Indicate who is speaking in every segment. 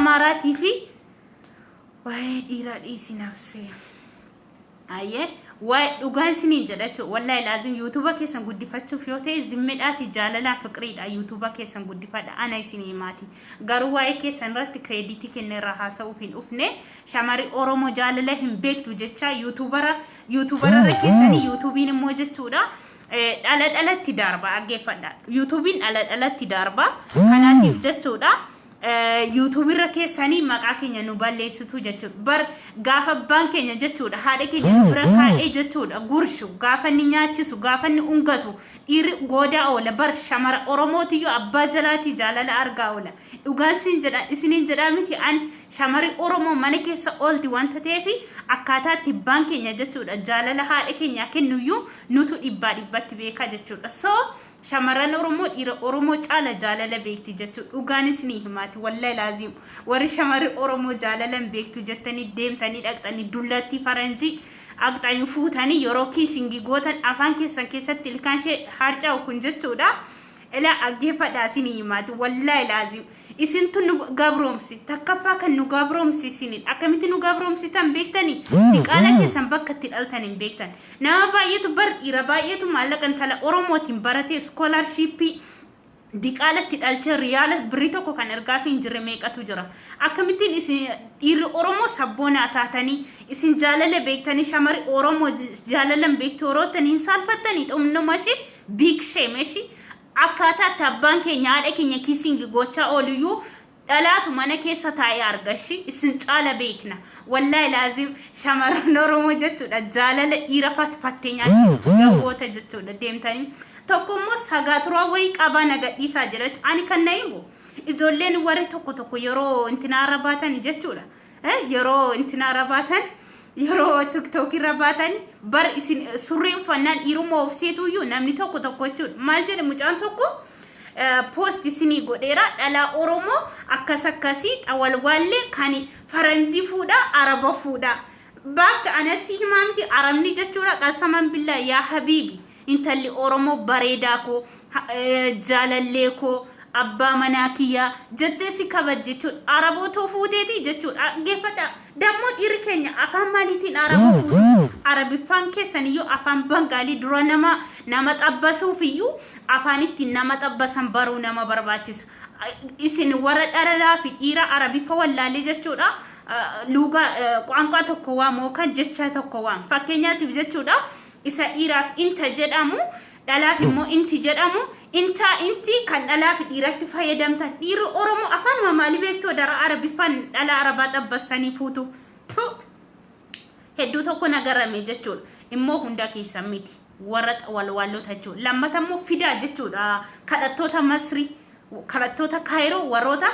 Speaker 1: Amaaraatii fi waa'ee dhiiraa dhiisi nafsee. Ayyee waa'ee dhugaan isiniin jedha jechuudha. Wallaahi laazim yuutuuba keessan guddifachuuf yoo ta'e zimmidhaati jaalalaan fiqiriidha yuutuuba keessan guddifadha ana isinii himaati. Garuu waa'ee keessan irratti kireeditii kenna irraa haasa'uuf hin dhufne. Shamari Oromoo jaalala hin beektu jecha yuutuubara yuutuubara irra keessanii yuutuubiin immoo jechuudha. Dhala dhalatti darba dhaggeeffadha. Yuutuubiin dhala dhalatti darba. Kanaatiif jechuudha. YouTube irra keessanii maqaa keenya nu balleessitu jechuudha. Bar gaafa abbaan keenya jechuudha haadha keenya nu bira kaa'ee jechuudha gurshu gaafa inni nyaachisu gaafa inni ungatu dhiirri goodaa oola bar shamara Oromootiyyuu abbaa jalaatii jaalala argaa oola. Dhugaan siin jedha isiniin jedhaa miti an shamari Oromoo mana keessa oolti wanta ta'eef akkaataa itti abbaan keenya jechuudha jaalala haadha keenyaa kennuyyuu nutu dhibbaa dhibbatti beekaa jechuudha. So Shamarran Oromoo dhiira Oromoo caala jaalala beekti jechuun dhugaan isinii himaati wallahi laaziim warri shamarri Oromoo jaalala hin beektu jettanii deemtanii dhaqxanii dullattii faranjii aqxanii fuutanii yeroo kiisingii gootan afaan keessan keessatti ilkaan ishee harca'u kun jechuudha. Ilaa dhaggeeffadhaa isinii himaati wallahi laaziim isintu nu gabroomsi takkaffaa kan nu gabroomsi isinin akkamitti nu gabroomsitan beektanii diqaala keessan bakka itti dhaltan hin beektan. Nama baay'eetu bar dhiira baay'eetu maallaqa intala Oromootiin baratee iskoolaarshiippii diqaalatti dhalchee riyaala birrii tokko kan ergaafii hin jirre meeqatu jira. Akkamittiin isin dhiirri Oromoo sabboonaa taatanii isin jaalala beektanii shamarri Oromoo jaalala hin beektu yeroo ta'an hin saalfattanii xumnuma ishee big shame ishee akkaataa itti abbaan keenya haadha keenya kiisingi gochaa ooluyyuu Dhalaatu mana keessa taa'ee arga ishi isin caala beekna wallahi laazim shamarran oromoo jechuudha jaalala dhiira fatfattee nyaachisti gabboota jechuudha deemtanii tokko immoo sagaaturaa wayii qabaa na gadhiisaa jedha jechuudha ani kan na himu ijoolleen warri tokko tokko yeroo intinaarra baatani jechuudha yeroo intinaarra baatan yeroo tiktookii irra baatan bar isin surrii uffannaan dhiirummaa of seetuyyuu namni tokko tokko jechuudha maal jedhe mucaan tokko post isinii godheera dhalaa oromoo akkas akkasii xawalwaallee kan faranjii fuudha araba fuudha bakka anasii himaa miti arabni jechuudha qasaman billaa yaa habiibi intalli oromoo bareedaa koo jaalallee koo abbaa manaa kiyyaa jettee si kabajji jechuudha arabootoo fuuteeti jechuudha dhaggeeffadha dammoo dhiirri keenya afaan maaliitiin araba fuutu arabiffaan keessan iyyuu afaan bangaalii dura nama nama xabbasuuf iyyuu afaan ittiin nama xabbasan baruu nama barbaachisa. Isin warra dhalaa fi dhiira arabiffa wallaalee jechuudha. Luuga qaanqaa tokko waam yookaan jecha tokko waam. Fakkeenyaatiif jechuudha. Isa dhiiraaf inta jedhamu dhalaaf immoo inti jedhamu intaa inti kan dhalaa fi dhiiratti fayyadamtan dhiirri Oromoo afaanuma maalii beektu dara arabiffaan dhala arabaa xabbastanii fuutu. Hedduu tokko na garame jechuudha. Immoo hunda keessan miti. Warra xawalwaallota jechuudha. Lammata immoo fidaa jechuudha. Kadhattoota Masrii, kadhattoota Kaayiroo warroota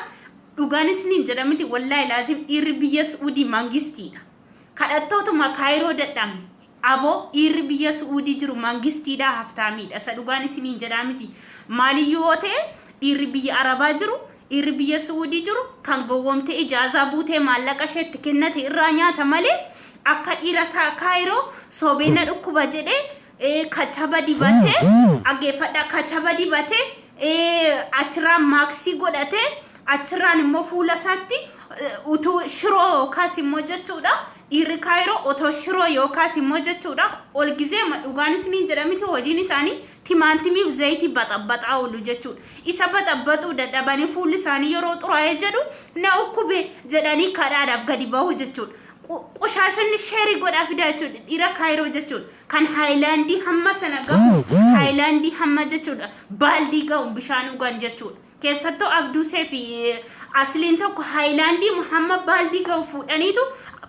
Speaker 1: dhugaan isiniin jedha miti wallaahi laazim dhiirri biyya Su'uudii mangistiidha. Kadhattootuma Kaayiroo dadhabne. Aboo dhiirri biyya Su'uudii jiru mangistiidha haftaamiidha. Isa dhugaan isiniin jedhaa miti. Maaliyyuu yoo ta'e dhiirri biyya Arabaa jiru, dhiirri biyya Su'uudii jiru kan gowwomtee ijaazaa buutee maallaqa isheetti kennate irraa nyaata malee akka dhiira Kaayiroo sobee na dhukkuba jedhee kachaba dibatee dhaggeeffadhaa kachaba dibatee achirraan maaksii godhatee achirraan immoo fuula isaatti utuu shiroo yookaas immoo jechuudha Dhiirri Kaayiroo otoo shiroo yookaas immoo jechuudha ol gizeema dhugaan isiniin jedha miti hojiin isaanii timaantimiif zayitii baxabbaxaa oolu jechuudha. Isa baxabbaxuu dadhabanii fuulli isaanii yeroo xuraa'ee jedhu na ukkube jedhanii kadhaadhaaf gadi bahu jechuudha. Qushaashanni sheerii godhaa fidaa jechuudha dhiira Kaayiroo jechuudha. Kan haayilaandii hamma sana gahu haayilaandii hamma jechuudha baaldii gahu bishaan dhugan jechuudha. Keessattuu Abduusee fi Asliin tokko haayilaandii hamma baaldii ga'u fuudhaniitu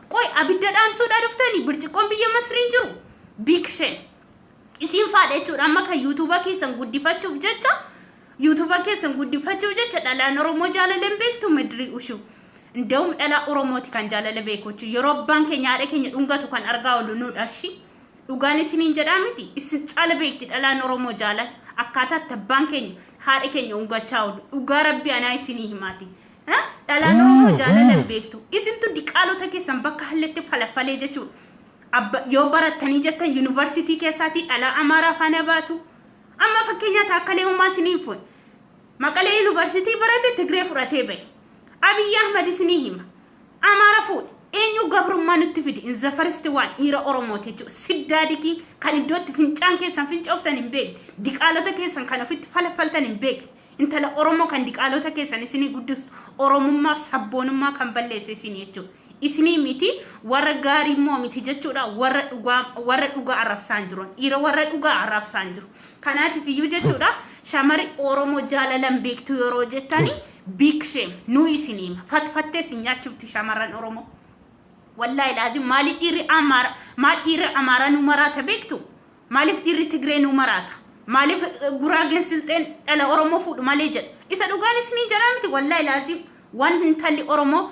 Speaker 1: qoy abidda dhaamsuudhaa dhuftanii birciqqoon biyya Masriin jiru. Big shame. Isiin faadha jechuudha amma kan yuutuuba keessan guddifachuuf jecha yuutuuba keessan guddifachuuf jecha dhalaan Oromoo jaalala hin beektu midrii ushuu. Inda'um dhalaa Oromooti kan jaalala beeku jechuudha. Yeroo abbaan keenya haadha keenya dhungatu kan argaa oolu nuudha shi. Dhugaan isiniin jedhaa miti isin caala beekti dhalaan Oromoo jaalala akkaataa itti abbaan keenya haadha keenya ungachaa oolu dhugaa rabbi anaa isinii himaati. Dhalaan Oromoo jaalala hin beektu isintu diqaalota keessan bakka halletti falaffalee jechuudha. Abba yoo barattanii jettan yuunivarsiitii keessaatii dhalaa Amaaraa faana baatu. Amma fakkeenyaa taakkalee uumaa isiniin fuudhe. Maqalee yuunivarsiitii barate Tigree fudhatee bahe. Abiyyi Ahmad isinii hima. Amaara fuudhe. Eenyu gabrummaa nutti fide? In the first one dhiira Oromooti jechuudha. Siddaa dikii kan iddootti fincaan keessan fincooftan hin beekne. Diqaalota keessan kan ofitti falaffaltan hin beekne. Intala Oromoo kan diqaalota keessan isinii guddistu Oromummaaf sabboonummaa kan balleesse isinii jechuudha. Isinii miti, warra gaarii immoo miti jechuudha. Warra dhugaa, warra dhugaa arrabsaan jiru. Dhiira warra dhugaa arrabsaan jiru. Kanaatiif iyyuu jechuudha, shamari Oromoo jaalalan beektu yeroo jettani, big shame nu isinii hima. Fatfattee isin nyaachifti shamarran Oromoo. Wallaahi laazim, maaliif dhiirri Amaara, maal dhiirri Amaaraa nu maraata beektu? Maaliif dhiirri Tigree nu maraata? Maaliif Guraageen, Silxeen dhala Oromoo fuudhu malee jedhu? Isa dhugaan isinii jedhaa miti, wallaahi laazim, waan intalli Oromoo,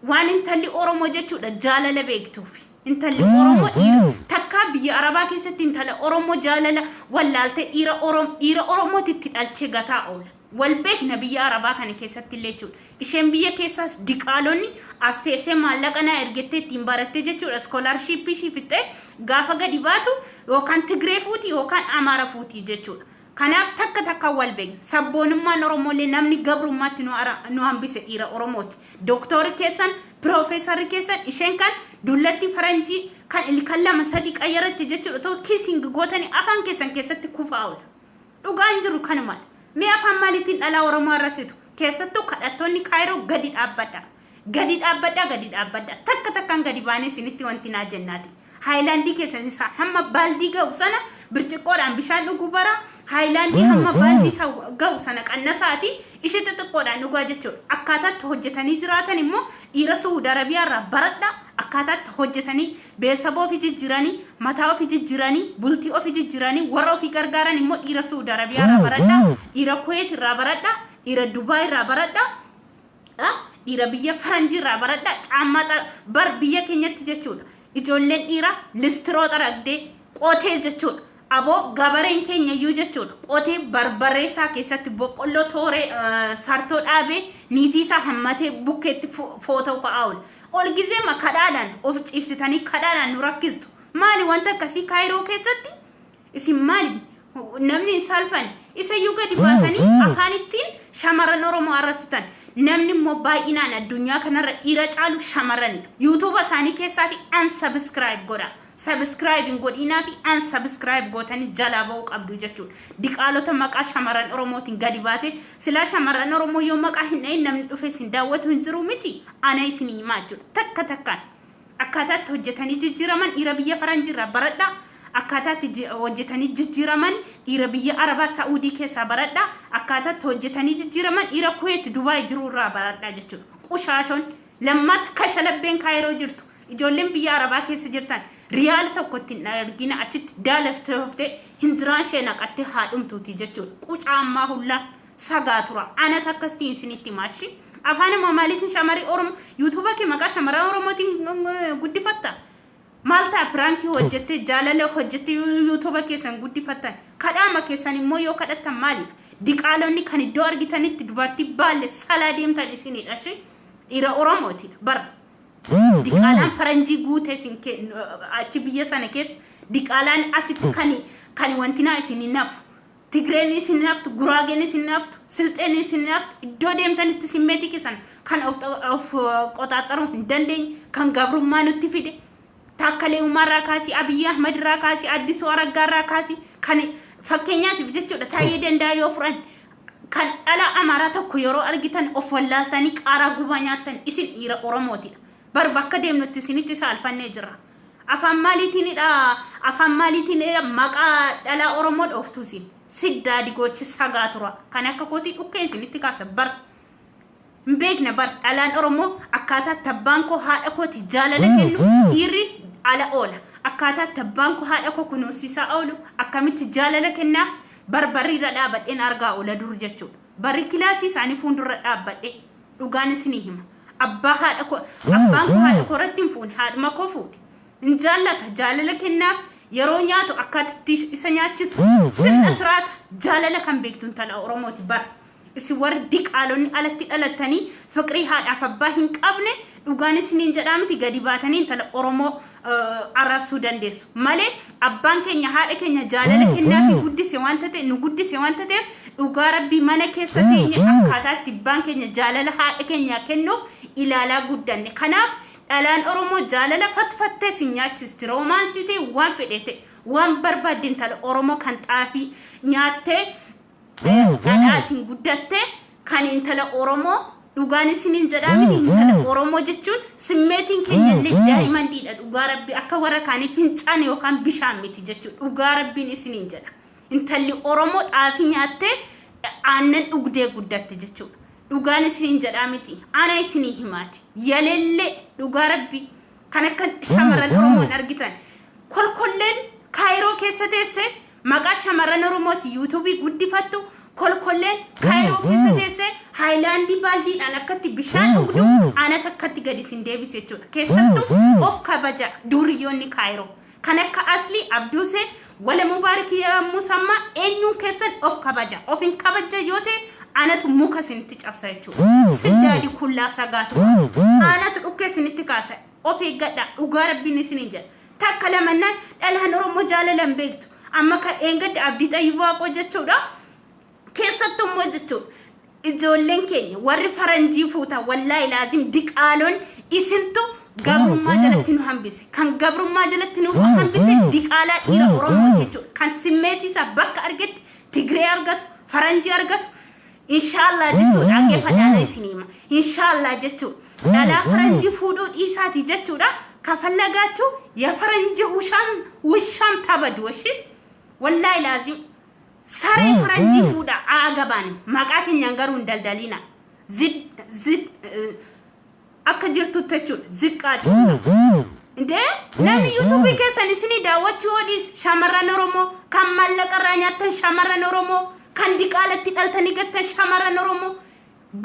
Speaker 1: waan intalli Oromoo jechuudha jaalala beektuuf. Intalli Oromoo dhiira takkaa biyya Arabaa keessatti intala Oromoo jaalala wallaaltee dhiira Oromoo, dhiira Oromootti itti dhalchee gataa oola. Wal beekna biyya Arabaa kana keessatti illee jechuudha. Isheen biyya keessaas diqaalonni as teessee maallaqa naa ergettee ittiin barattee jechuudha. Scholarshipii ishii fixxee gaafa gadi baatu yookaan Tigree fuuti yookaan Amaara fuuti jechuudha. Kanaaf takka takka wal beekna. Sabboonummaan Oromoolee namni gabrummaatti nu hambise dhiira Oromooti. Dooktorri keessan, piroofeesarri keessan, isheen kan dullatti faranjii kan ilkaan lama sadi qayyaratti jechuudha. Otoo kissing gootanii afaan keessan keessatti kufaa oola. Dhugaan jiru kanumadha. Mee afaan maaliitiin dhalaa Oromoo arrabsitu? Keessattuu kadhattoonni Kaayiroo, gadi dhaabbadha. Gadi dhaabbadha, gadi dhaabbadha. Takka takkaan gadi baanee isinitti wanti naa jennaati. Haayilaandii keessan isa hamma baaldii ga'u sana birciqqoodhaan bishaan dhuguu bara. Haayilaandii hamma baaldii isa ga'u sana qannasaati ishee xixiqqoodhaan dhugaa jechuudha. Akkaataatti hojjetanii jiraatan immoo dhiira Su'uud Arabiyaa irraa baradha. Akkaataatti hojjetanii beesaba ofii jijjiiranii, mataa ofii jijjiiranii, bultii ofii jijjiiranii, warra ofii gargaaran immoo dhiira Su'uud Arabiyaa irraa baradha. Dhiira Kuweet irraa baradha. Dhiira Dubaay irraa baradha. Dhiira biyya faranjii irraa baradha. Caammaa bar biyya keenyatti jechuudha. Ijoolleen dhiiraa listiroo xaragdee qotee jechuudha. Aboo gabareen keenya iyyuu jechuudha. Qotee barbarree isaa keessatti boqqolloo tooree sartoo dhaabee niitii isaa hammatee bukkeetti footoo ka'aa oola. Ol gizeema kadhaadhaan of ciibsitanii kadhaadhaan nu rakkistu. Maali wanta akkasii Kaayiroo keessatti? Isin maali? Namni hin saalfanne. Isayyuu gadi baatanii afaan ittiin shamarran Oromoo arrabsitan. Namni immoo baay'inaan addunyaa kanarra dhiira caalu shamarranidha. Yuutuuba isaanii keessaati unsubscribe godha. Subscribe hin godhinaa fi unsubscribe gootanii jalaa ba'uu qabdu jechuudha. Diqaalota maqaa shamarran Oromootiin gadi baate, silaa shamarran Oromoo yoo maqaa hin dhahin namni dhufe isin daawwatu hin jiru miti. Ana isin himaa jechuudha. Takka takkaan. Akkaataatti hojjetanii jijjiiraman dhiira biyya faranjiirraa baradhaa. Akkaataatti hojjetanii jijjiiraman dhiira biyya Arabaa Sa'uudii keessaa baradhaa. Akkaataatti hojjetanii jijjiiraman dhiira Kuweet, Dubaay jiru irraa baradhaa jechuudha. Qushaashoon lammata kashalabbeen Kaayiroo jirtu. Ijoolleen biyya Arabaa keessa jirtan riyaala tokko ittiin argina, achitti daalafteeftee hinjiraan ishee naqattee haa dhumtuuti jechuudha. Qucaa ammaa hullaa sagaa tura. Anata akkasitiin isinitti maashi. Afaan immoo maaliitiin shamarii Oromoo yuutuuba kee maqaa shamarran Oromootiin guddifatta? Maal ta'a prankii hojjettee, jaalala hojjettee yuutuuba keessan guddifattan? Kadhaama keessan immoo yoo kadhattan maalidha? Diqaalonni kan iddoo argitanitti dubartii baalle salaa deemtan isinidha ishee. Dhiira Oromootidha bara. Diqaalaan faranjii guutee isin achi biyya sana keessa, diqaalaan asitti kan wantinaa isin hin hafu. Tigreen isin hin haftu, Guraageen isin hin haftu, Silxeen isin hin haftu, iddoo deemtanitti simmeetii keessan kan of qoxaaxaruu hin dandeenye, kan gabrummaa nutti fide. Taakkalee Uumaa irraa kaasii, Abiyyi Ahmad irraa kaasii, Addisuu Araggaa irraa kaasii, kan fakkeenyaatiif jechuudha, Taayee Danda'a yoo fudhan, kan dhala Amaaraa tokko yeroo argitan of wallaaltanii qaaraa gubaa nyaattan isin dhiira Oromootidha. Bar bakka deemnutti isinitti saalfannee jirra. Afaan maaliitiinidha? Afaan maaliitiinidha maqaa dhalaa Oromoo dhooftu isin? Siddaa digoochi sagaa tura. Kan akka kootii dhukkeen isinitti kaasa bar. Hin beekna bar, dhalaan Oromoo akkaataa tabbaan koo haadha kooti jaalala kennu dhiirri ala oola. Akkaataa tabbaan koo haadha koo kunuunsisaa oolu, akkamitti jaalala kennaaf, barbarri irra dhaabadheen argaa oola dur jechuudha. Barri kilaasii isaanii fuuldura dhaabbadhee dhugaan isinii hima. Abbaa haadha koo, abbaan koo haadha koo irratti hin fuune, haadhuma koo fuudhe. Hin jaallata, jaalala kennaaf, yeroo nyaatu akkaatti isa nyaachisu sirna siraata jaalala kan beektu intala Oromooti bara. Isin warri diqaalonni alatti dhalattanii fiqrii haadhaaf abbaa hin qabne, dhugaan isiniin jedhaa miti, gadi baatanii intala Oromoo arrabsuu dandeessu. Malee abbaan keenya haadha keenya jaalala kennaa fi guddise wanta ta'e nu guddise wanta ta'eef Dhugaa Rabbii mana keessa teenye akkaataa itti abbaan keenya jaalala haadha keenyaa kennuuf ilaalaa guddanne. Kanaaf dhalaan Oromoo jaalala fatfattee sin nyaachisti. Roomaansii ta'e, waan fedhe ta'e, waan barbaadde, intala Oromoo kan xaafii nyaattee dhadhaatiin guddatte, kan intala Oromoo dhugaan isiniin jedhaa miti, intala Oromoo jechuun simmeetiin keenya illee daa'imandiidha. Dhugaa Rabbii akka warra kaanii fincaan yookaan bishaan miti jechuudha. Dhugaa Rabbiin isiniin jedha. Intalli Oromoo xaafii nyaattee aannan dhugdee guddatte jechuudha. Dhugaan isiniin jedhaa miti. Ana isinii himaati. Yalellee dhugaa Rabbii kan akka shamarran Oromoo hin argitan. Kolkolleen Kaayiroo keessa teesse maqaa shamarran Oromooti yuutuubii guddifattu, kolkolleen Kaayiroo keessa teesse haayilaandii baaldiidhaan akkatti bishaan dhugdu anata akkatti gadi isin deebise jechuudha. Keessattuu of kabaja duuriyyoonni Kaayiroo. Kan akka Aslii, Abduusee, Wala Mubaarik Musammaa eenyuun keessan of kabaja. Of hin kabajja yoo ta'e anatu muka isinitti cabsa jechuudha. Siddaadi kullaa sagaatu. Anatu dhukkee isinitti kaasa. Of eeggadha. Dhugaa Rabbiin isiniin jedha. Takka lamannaan dhalaan Oromoo jaalala hin beektu. Amma kan eengadda Abdii Xayyib Waaqoo jechuudha. Keessattuu immoo jechuudha. Ijoolleen keenya warri faranjii fuuta, wallaahi laazim diqaaloon isintu gabrummaa jalatti nu hambise. Kan gabrummaa jalatti nu hambise diqaalaa dhiira Oromoo jechuudha. Kan simmeetii isaa bakka argetti Tigree argatu, faranjii argatu. Inshaallah jechuudha. Dhaggeeffadhaan isin hima. Inshaallah jechuudha. Dhalaa faranjii fuudhuu dhiisaati jechuudha. Kafallagaachuu ya faranjii hushaam wushaam tabadu ishee. Wallaahi laazim. Saree faranjii fuudha aa gabaan maqaa keenyaan garuu hin daldalina. Zid zid akka jirtutti jechuudha. Ziqqaa jechuudha. Indee namni yuutuubii keessan isinii daawwachuu yoo dhiise, shamarran Oromoo kan maallaqa irraa nyaattan, shamarran Oromoo kan diqaalatti dhaltanii gattan, shamarran Oromoo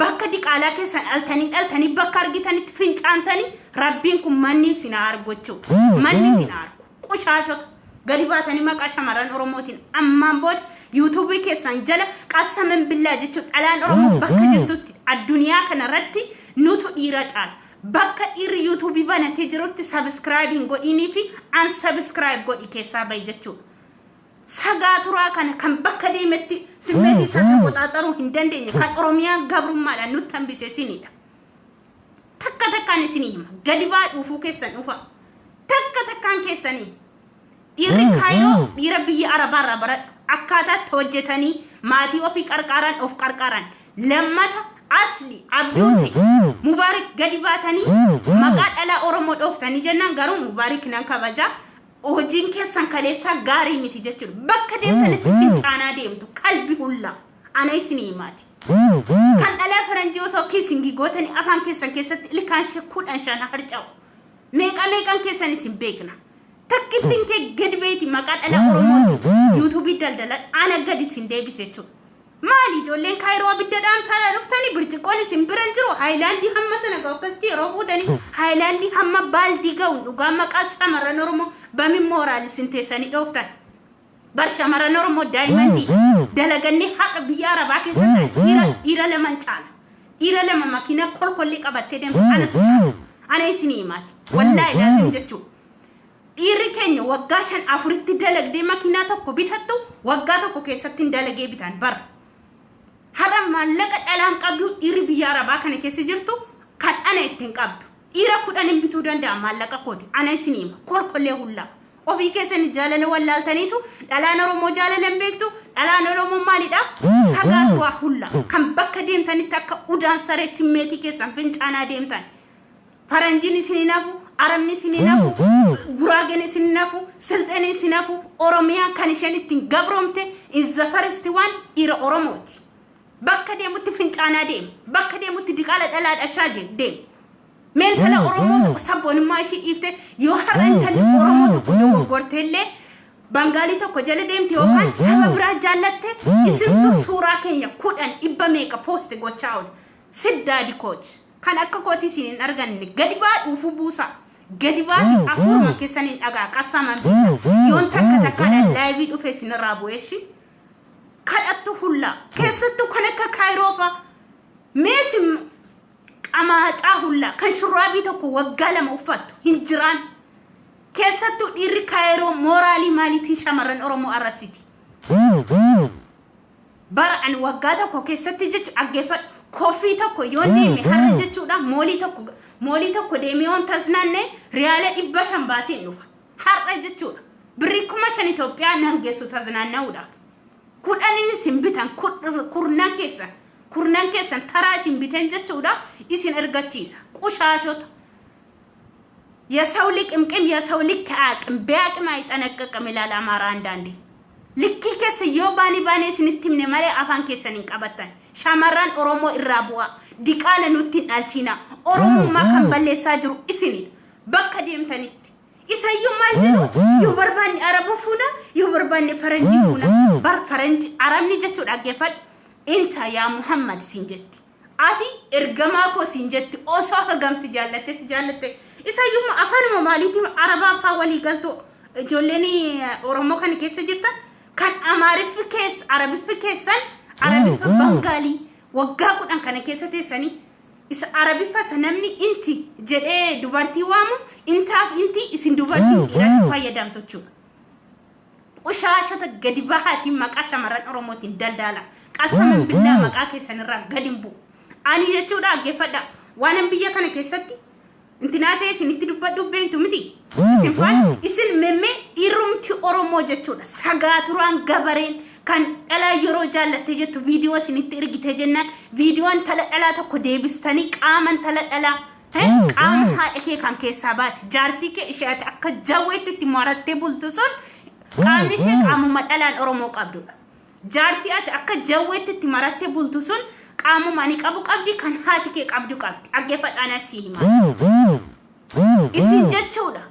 Speaker 1: bakka diqaalaa keessan dhaltanii dhaltanii bakka argitanitti fincaantanii, Rabbiin kun manni isin haa argu jechuudha. Manni isin haa argu. Qushaashota gadi baatanii maqaa shamarran Oromootiin ammaan booda yuutuubii keessan jala qassaman billaa jechuudha. Dhalaan Oromoo bakka jirtutti addunyaa kanarratti nutu dhiira caala. Bakka dhiirri yuutuubii banatee jirutti subscribe hin godhinii fi unsubscribe godhi keessaa bahi jechuudha. Sagaa turaa kana kan bakka deemetti simmeetii isaa qoxaaxaruu hin dandeenye, kan Oromiyaan gabrummaadhaan nutti hambise isinidha. Takka takkaan isinii hima. Gadi baa dhuufuu keessan dhufa. Takka takkaan keessanii. Dhiirri Kaayiroo dhiira biyya Arabaarraa baradhu. Akkaataatti hojjetanii maatii ofii qarqaaran, of qarqaaran. Lammata Asli, Abduuse, Mubaarik gadi baatanii maqaa dhalaa Oromoo dhooftanii jennaan, garuu Mubaarik nan kabaja. Hojiin keessan kaleessaa gaarii miti jechuudha. Bakka deemtanitti fincaanaa deemtu kalbi hullaa. Ana isinii himaati. Kan dhalaa faranjii osoo kiisingii gootanii afaan keessan keessatti ilkaan ishee 15 harca'u. Meeqa meeqan keessan isin beekna. Takkittiin kee gadi beeti maqaa dhala Oromooti. Yuutuubii daldalan ana gadi isin deebise jechuudha. Maali ijoolleen Kaayiroo abidda dhaamsaadhaa dhuftanii birciqqoon isin bira hin jiru, haayilaandii hamma sana ga'u akkasitti yeroo fuutanii haayilaandii hamma baaldii ga'uun dhugaa maqaa shamarran Oromoo bamin mooraal isin teessanii dhooftan. Bar shamarran Oromoo daa'imandii dalagannee har'a biyya Arabaa keessa dhiira dhiira laman caala. Dhiira lama makiinaa kolkollee qabattee deemtu anatu caala. Ana isinii himaati. Wallaahi laazim jechuudha. Dhiirri keenya waggaa shan afuritti dalagdee makiinaa tokko bitattu waggaa tokko keessatti hin dalagee bitan bara. Har'a maallaqa dhalaan qabdu dhiirri biyya Arabaa kana keessa jirtu kan ana ittiin qabdu. Dhiira 10 hin bituu danda'a maallaqa kooti. Ana isinii hima. Kolkollee hullaa. Ofii keessan jaalala wallaaltaniitu dhalaan Oromoo jaalala hin beektu. Dhalaan Oromoo maalidha? Sagaa turaa hullaa. Kan bakka deemtanitti akka udaan saree simmeetii keessan fincaanaa deemtan. Faranjiin isin hin hafu, Arabni isin hin hafu, Guraageen isin hin hafu, Silxeen isin hafu, Oromiyaan kan isheen ittiin gabroomte in the first one dhiira Oromooti. Bakka deemutti fincaanaa deema. Bakka deemutti diqaala dhalaa dhashaa deema. Mee intala Oromoo sabboonummaa ishii dhiifte, yoo har'a intalli Oromoo tokko dogoggorte illee Bangaalii tokko jala deemte yookaan saba biraa jaallatte, isintu suuraa keenya 10 dhibba meeqa post gochaa oola. Siddaadi kooti. Kan akka kootii isin hin arganne gadi baa dhuufuu buusaa. Gadi baati afuuruma keessan hin dhagaa qassaman billa. Yoon takka takkaadhaan laayivii dhufe isinirraa bu'eeshi. Kadhattu hullaa. Keessattuu kan akka Kaayiroo fa'a. Meesi qamaacaa hullaa kan shurraabii tokko waggaa 2 uffattu hin jiraan. Keessattuu dhiirri Kaayiroo mooraalii maaliitiin shamarran Oromoo arrabsiti? Bara ani waggaa tokko keessatti jechu dhaggeeffadhu koffii tokko yoon deeme har'a jechuudha moolii tokko moolii tokko deemee yoon tasnaanne riyaala 500 baaseen dhufa. Har'a jechuudha. Birrii 5000 Itoophiyaa nan geessu taznaanna'uudhaaf. Kudhaniin isin bitan kurnan keessan kurnan keessan taraa isin biteen jechuudha isin ergachiisa. Qushaashota. የሰው ልቅምቅም የሰው ልክ አያውቅም። ቢያውቅም አይጠነቀቅም ይላል አማራ አንዳንዴ። Likkii keessa yoo baanii baanee isinitti himne malee afaan keessan hin qabattan. Shamarran Oromoo irraa bu'aa. Diqaala nutti hin dhalchiinaa. Oromummaa kan balleessaa jiru isinidha. Bakka deemtanitti. Isayyuu maal jedhu yoo barbaanne araba fuuna yoo barbaanne faranjii fuuna. Bar faranji arabni jechuu dhaggeeffadhu. Inta yaa Muhammad siin jetti. Ati ergamaa koo siin jetti osoo hagam si jaallatte si jaallatte. Isayyuu immoo afaanuma maaliitiin arabaan faa walii galtu ijoolleen Oromoo kana keessa jirtan kan Amaariffi keessa Arabiffi keessan Arabiffa Bangaalii waggaa 10 kana keessa teessanii isa Arabiffa isa namni inti jedhee dubartii waamu intaaf inti isin dubartii dhiiratti fayyadamtu jechuudha. Qushaashota gadi bahaatiin maqaa shamarran Oromootiin daldaala. Qasaman billaa maqaa keessan irraa gadi hin bu'u. Ani jechuudha dhaggeeffadha. Waanan biyya kana keessatti intinaa ta'e isinitti dubbadhu beektu miti. Isin faana isin memmee dhiirumti Oromoo jechuudha. Sagaaturaan gabareen kan dhalaa yeroo jaallattee jettu viidiyoo isinitti ergite jennaan viidiyoon tala dhalaa tokko deebistanii qaama intala dhalaa qaama haadha kee kan keessaa baate jaartii kee ishee ati akka jawweetti itti marattee bultu sun qaamni ishee qaamuma dhalaan Oromoo qabdudha. Jaartii ati akka jawweetti itti marattee bultu sun qaamuma ani qabu qabdi kan haati kee qabdu qabdi. Dhaggeeffadhaa na sii himaa. Isin jechuudha.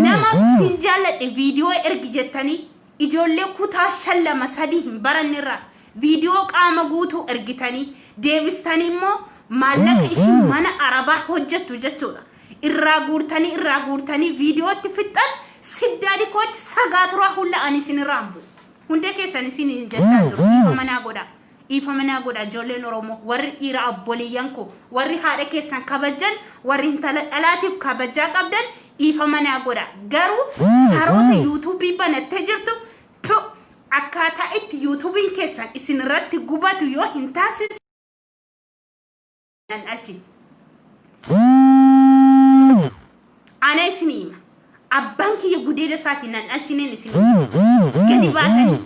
Speaker 1: Nama sin jaalladhe viidiyoo ergi jettanii ijoollee kutaa 5 2 3 hin barannerraa viidiyoo qaama guutuu ergitanii deebistanii immoo maallaqa ishii mana arabaa hojjettu jechuudha. Irraa guurtanii irraa guurtanii viidiyootti fixxan siddaadi kooch sagaa turaa hulla ani isin irraa hin bu'u. Hundee keessan isin jechaa jiru dhiifama naa godhaa. Dhiifama naa godhaa ijoolleen Oromoo warri dhiira obboleeyyan koo warri haadha keessan kabajjan warri intala dhalaatiif kabajaa qabdan dhiifama naa godhaa. Garuu saroota yuutuubii banattee jirtu pu akkaataa itti yuutuubiin keessan isin irratti gubatu yoo hin taasisne nan dhalchine. Ana isin hima. Abbaan kiyya gudeeda isaatiin nan dhalchineen isin hima. Gadi baatanii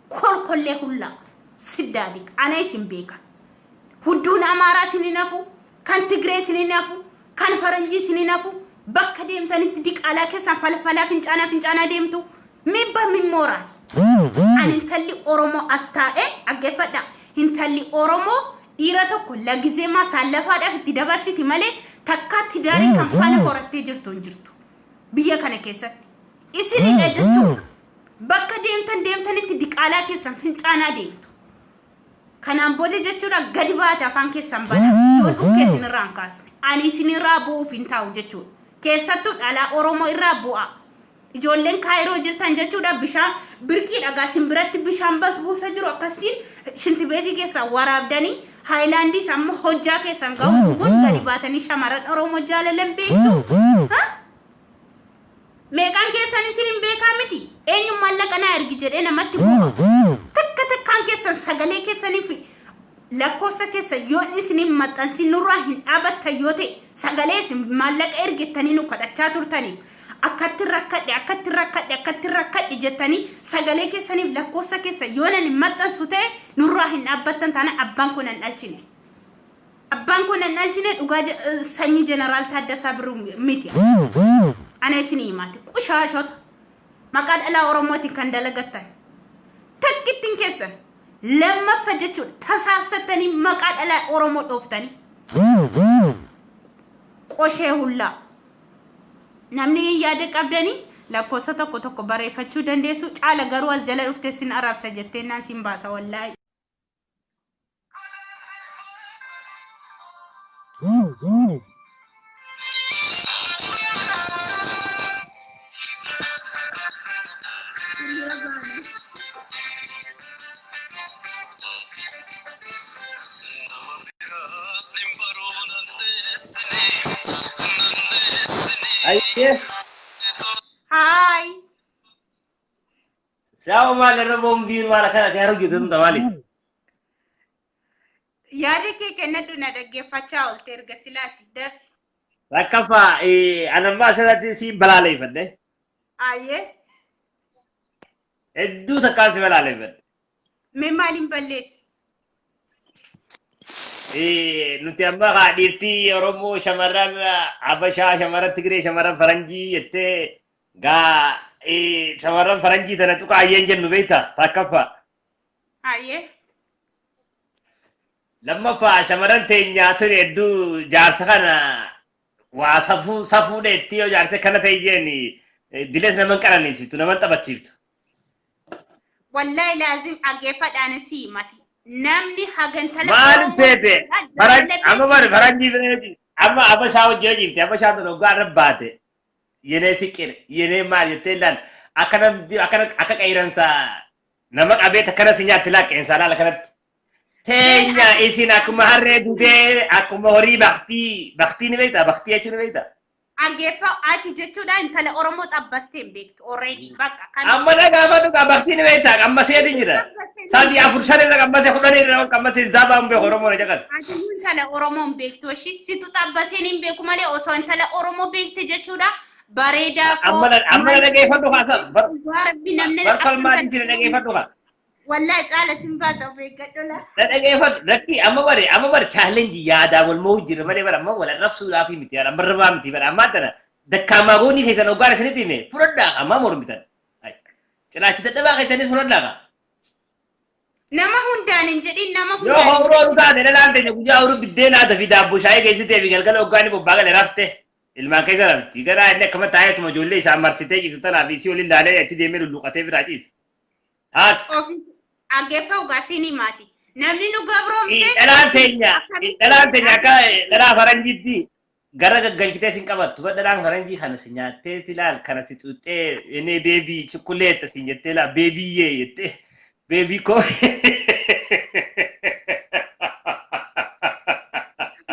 Speaker 1: kolkollee hullaa siddaadik ana isin beeka. Hudduun Amaaraa isin hin hafu, kan Tigree isin hin hafu, kan Faranjii isin hin hafu. Bakka deemtanitti diqaalaa keessaan falfalaa fincaanaa fincaanaa deemtu. Mibba min mooraal. Ani intalli Oromoo as taa'ee dhaggeeffadha. Intalli Oromoo dhiira tokko lagizeemaa saallafaadhaaf itti dabarsiti malee takkaa tidaarii kan faana horattee jirtu hin jirtu. Biyya kana keessatti. Isinidha jechuudha. Bakka deemtan deemtanitti diqaalaa keessan fincaanaa deemtu. Kanaan booda jechuudha gadi baate afaan keessan bana. Yoo dhukkee isinirraa hin kaasne. Ani isinirraa bu'uuf hin taa'u jechuudha. Keessattuu dhalaa Oromoo irraa bu'aa. Ijoolleen kaayiroo jirtan jechuudha bishaan birqii dhagaa simbiratti bishaan bas buusa jiru akkasiin shintibeetii keessaa waraabdanii haayilaandii isaa immoo hojjaa keessan ga'u dhuguun gadi baatanii shamarran Oromoo jaalalan beektu. Ha? Meeqaan keessan isin hin beekaa miti? Eenyu maallaqa naa ergi jedhee namatti bu'a. Takka takkaan keessan sagalee keessanii fi lakkoofsa keessan yoo isin hin maxxansin nurraa hin dhaabattan yoo ta'e sagalee isin maallaqa ergettanii nu kadhachaa turtaniif akkattin rakkadhe akkattin rakkadhe akkattin rakkadhe jettanii sagalee keessaniif lakkoofsa keessan yoo nan hin maxxansu ta'e nurraa hin dhaabbattan taana abbaan koo nan dhalchine. Abbaan koo nan dhalchine dhugaa sanyii jeneraal Taaddasaa Birruu miti. Ana isin himaati qushaashota maqaa dhalaa Oromootiin kan dalagattan takkittiin keessan lammaffa jechuudha tasaassattanii maqaa dhalaa Oromoo dhooftanii qoshee hullaa. Namni yaada qabdanii lakkoofsa tokko tokko barreeffachuu dandeessu. Caala garuu as jala dhuftee sin arrabsa jettee naan sin baasa wallaahi.
Speaker 2: Ayyee.
Speaker 1: Haay.
Speaker 2: Sawa maal irra boombiin maal akkana ta'e hojjetu hunda maaliif?
Speaker 1: Yaada kee kennadhu na dhaggeeffachaa oolte erga silaati. Dafi.
Speaker 2: Rakkaffaa anammaa asirratti si balaaleeffadhe.
Speaker 1: Ayyee.
Speaker 2: Hedduu takkaan si balaaleeffadhe.
Speaker 1: Mee maaliin balleessi?
Speaker 2: Nuti amma haa dhiirtii Oromoo shamarran Habashaa, shamarran Tigree, shamarran Faranjii jettee gaa shamarran Faranjii tana tuqa ayyeen jennu beektaa takkaffaa.
Speaker 1: Ayyee.
Speaker 2: Lammaffaa shamarran teenyaa tuni hedduu jaarsa kana waa safuu safuu dheetti yoo jaarsa kana ta'e jeen dilees nama hin qananiisiftu nama hin taphachiiftu.
Speaker 1: Wallahi laazim dhaggeeffadhaan si himati. Namni hagantala
Speaker 2: Maaliif seete? Amma bari faranjii bira amma Habashaa hojii hojiifte Habashaa tun hoggaa irra baate yenee fiqir yenee maal jettee ilaal akka namni akka akka qeeransa nama qabee takkana si nyaatti laa qeensaa laala kanatti. Teenya isin akkuma harree dudee akkuma horii baktii baktii ni beektaa baktii jechuun ni beektaa.
Speaker 1: Dhaggeeffa ati jechuudha intala Oromoo xabbastee hin beektu already bakka kan.
Speaker 2: Amma dhagaafadhu kaa baktii ni beektaa qammaseetiin jira. Sadii afur shan irra qammase kudhan irra ol qammase zaabaan beeku Oromoo na caqas.
Speaker 1: Ati iyyuu intala Oromoo hin beektu ishii situ xabbaseen hin beeku malee osoo intala Oromoo beekte jechuudha bareedaa koo.
Speaker 2: Amma na dhageeffadhu kaa sa bar
Speaker 1: Dhugaa rabbi namni
Speaker 2: bar falmaan jira dhageeffadhu kaa.
Speaker 1: Wallahi caala sin baasa of eeggadhu la.
Speaker 2: Na dhageeffadhu lakki amma bare challenge yaadaa wal mo'u jira malee bara amma wal arrabsuudhaaf miti yaada amma rabaa miti bara ammaa tana dakkaamaa goonii keessan hoggaan isinitti hime fudhadhaa ammaa mormitan. Cinaachi dadhabaa keessanis fudhadhaa kaa.
Speaker 1: Nama hundaan hin jedhin nama
Speaker 2: Yoo
Speaker 1: hundaan hin
Speaker 2: hawroo nu taate dhalaan teenya guyyaa hawruu biddeen haata fi daabboo shaayii geessitee fi galgala hoggaan inni bobbaa gale rafte. Ilmaan keessa rafti. Garaa inni akkama taa'eetuma ijoollee isaan marsitee ciiftu tanaa fi isii waliin laalee achi deemee lulluqatee biraa ciisa. Taak.
Speaker 1: Ofi dhaggeeffa dhugaa siin himaati. Namni nu gabroomse.
Speaker 2: Dhalaan teenya akka dhalaa faranjiitti gara gaggalchitee sin qabattu. Bar dhalaan faranjii kana si nyaattee ilaal kana si xuuxxee inni baby chukkuleetta siin jettee laa babyyyee jettee baby koo.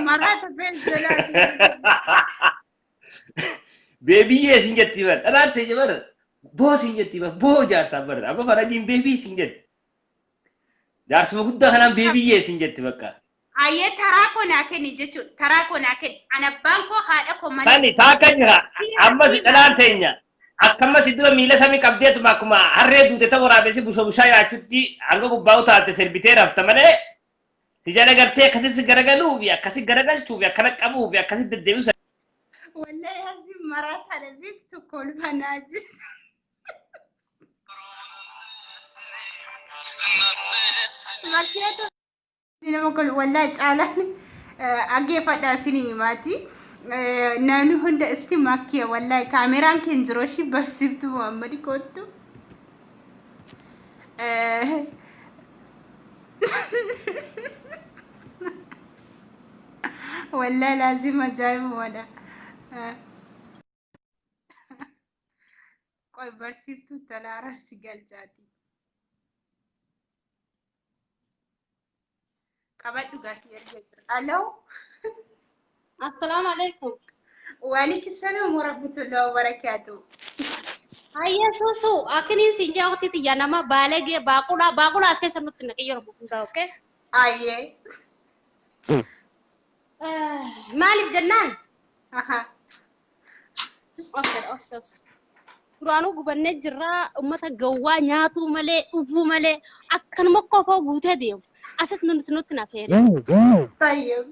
Speaker 1: Maraata feesselaa.
Speaker 2: Babyyyee siin jetti bar dhalaan teenya bar boo siin jetti bar boo jaarsaa bar amma faranjiin baby siin jetti. Jaarsuma guddaa kanaan babyyyee siin jetti bakka.
Speaker 1: Ayyee taraa koo naa kenni jechuudha. Taraa koo naa kenni. An abbaan koo haadha koo malee.
Speaker 2: Sani taakka jira ammas dhalaan teenya akkamas dura miila samii qabdeetuma akkuma harree duute ta waraabessi busha bushaa yaachutti hanga gubbaa utaalte sirbitee rafta malee si jala gartee akkasi garagaluu fi akkasi garagalchuu fi akkana qabuu fi akkasi deddeebisu.
Speaker 1: Wallahi asi maraataadha beektu kolfanaa jira. Makiyaatu nama kol wallahi caalaan dhaggeeffadhaa isinii himaati. Namni hunda isti makkiya wallahi kaameraan keen jiru ishii barsiiftu Muhammad kottu. Wallahi laazim ajaa'ibumadha. Qoy barsiiftuu talaa ararsi galchaati. Qabadhu gaasii ergee jira. Aloo.
Speaker 3: Assalaamu alaikum.
Speaker 1: Waalaikum salaam warahmatullahi wabarakatuh.
Speaker 3: Hayya suusu akkiniin siin jaa waqtii tiyya nama baalagee baaqulaa baaqulaa as keessa nutti naqi yeroo hundaa okay.
Speaker 1: Ayyee.
Speaker 3: Maaliif jennaan?
Speaker 1: Aha.
Speaker 3: Obsa obsa obsa. Duraanuu gubannee jirraa uummata gawwaa nyaatuu malee dhuguu malee akkanuma qofaa guutee deemu. Asitti nutti nafeera.
Speaker 1: Tayyib.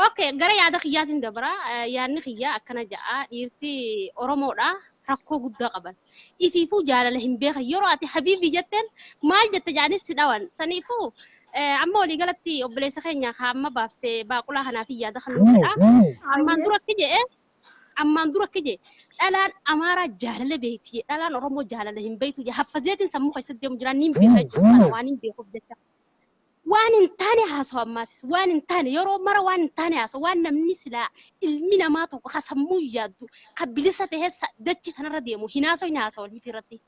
Speaker 3: Okay, gara yaada kiyyaatiin dabara. Yaadni kiyyaa akkana ja'a. Dhiirti Oromoodha. Rakkoo guddaa qaban. Ifiifuu jaalala hin beekan. Yeroo ati habiibii jetteen maal jette jedhanii si dhawan. Saniifuu amma waliigalatti obboleessa keenya amma baaftee baaqulaa kanaaf yaada kan fedha. Ammaan dura akki jedhee ammaan dura akki jedhe dhalaan Amaaraa jaalala beekti. Dhalaan Oromoo jaalala hin beektu. Haffazeetiin sammuu keessatti deemu jira. Niin beeka jechuudha. Waan hin beekuuf jecha. Waan hin taane haasawa ammaasis waan hin taane yeroo mara waan hin taane haasawa waan namni silaa ilmi namaa tokko ka sammuu yaaddu ka bilisa tahee dachii tanarra deemu hin haasawu hin haasawa liifii irratti.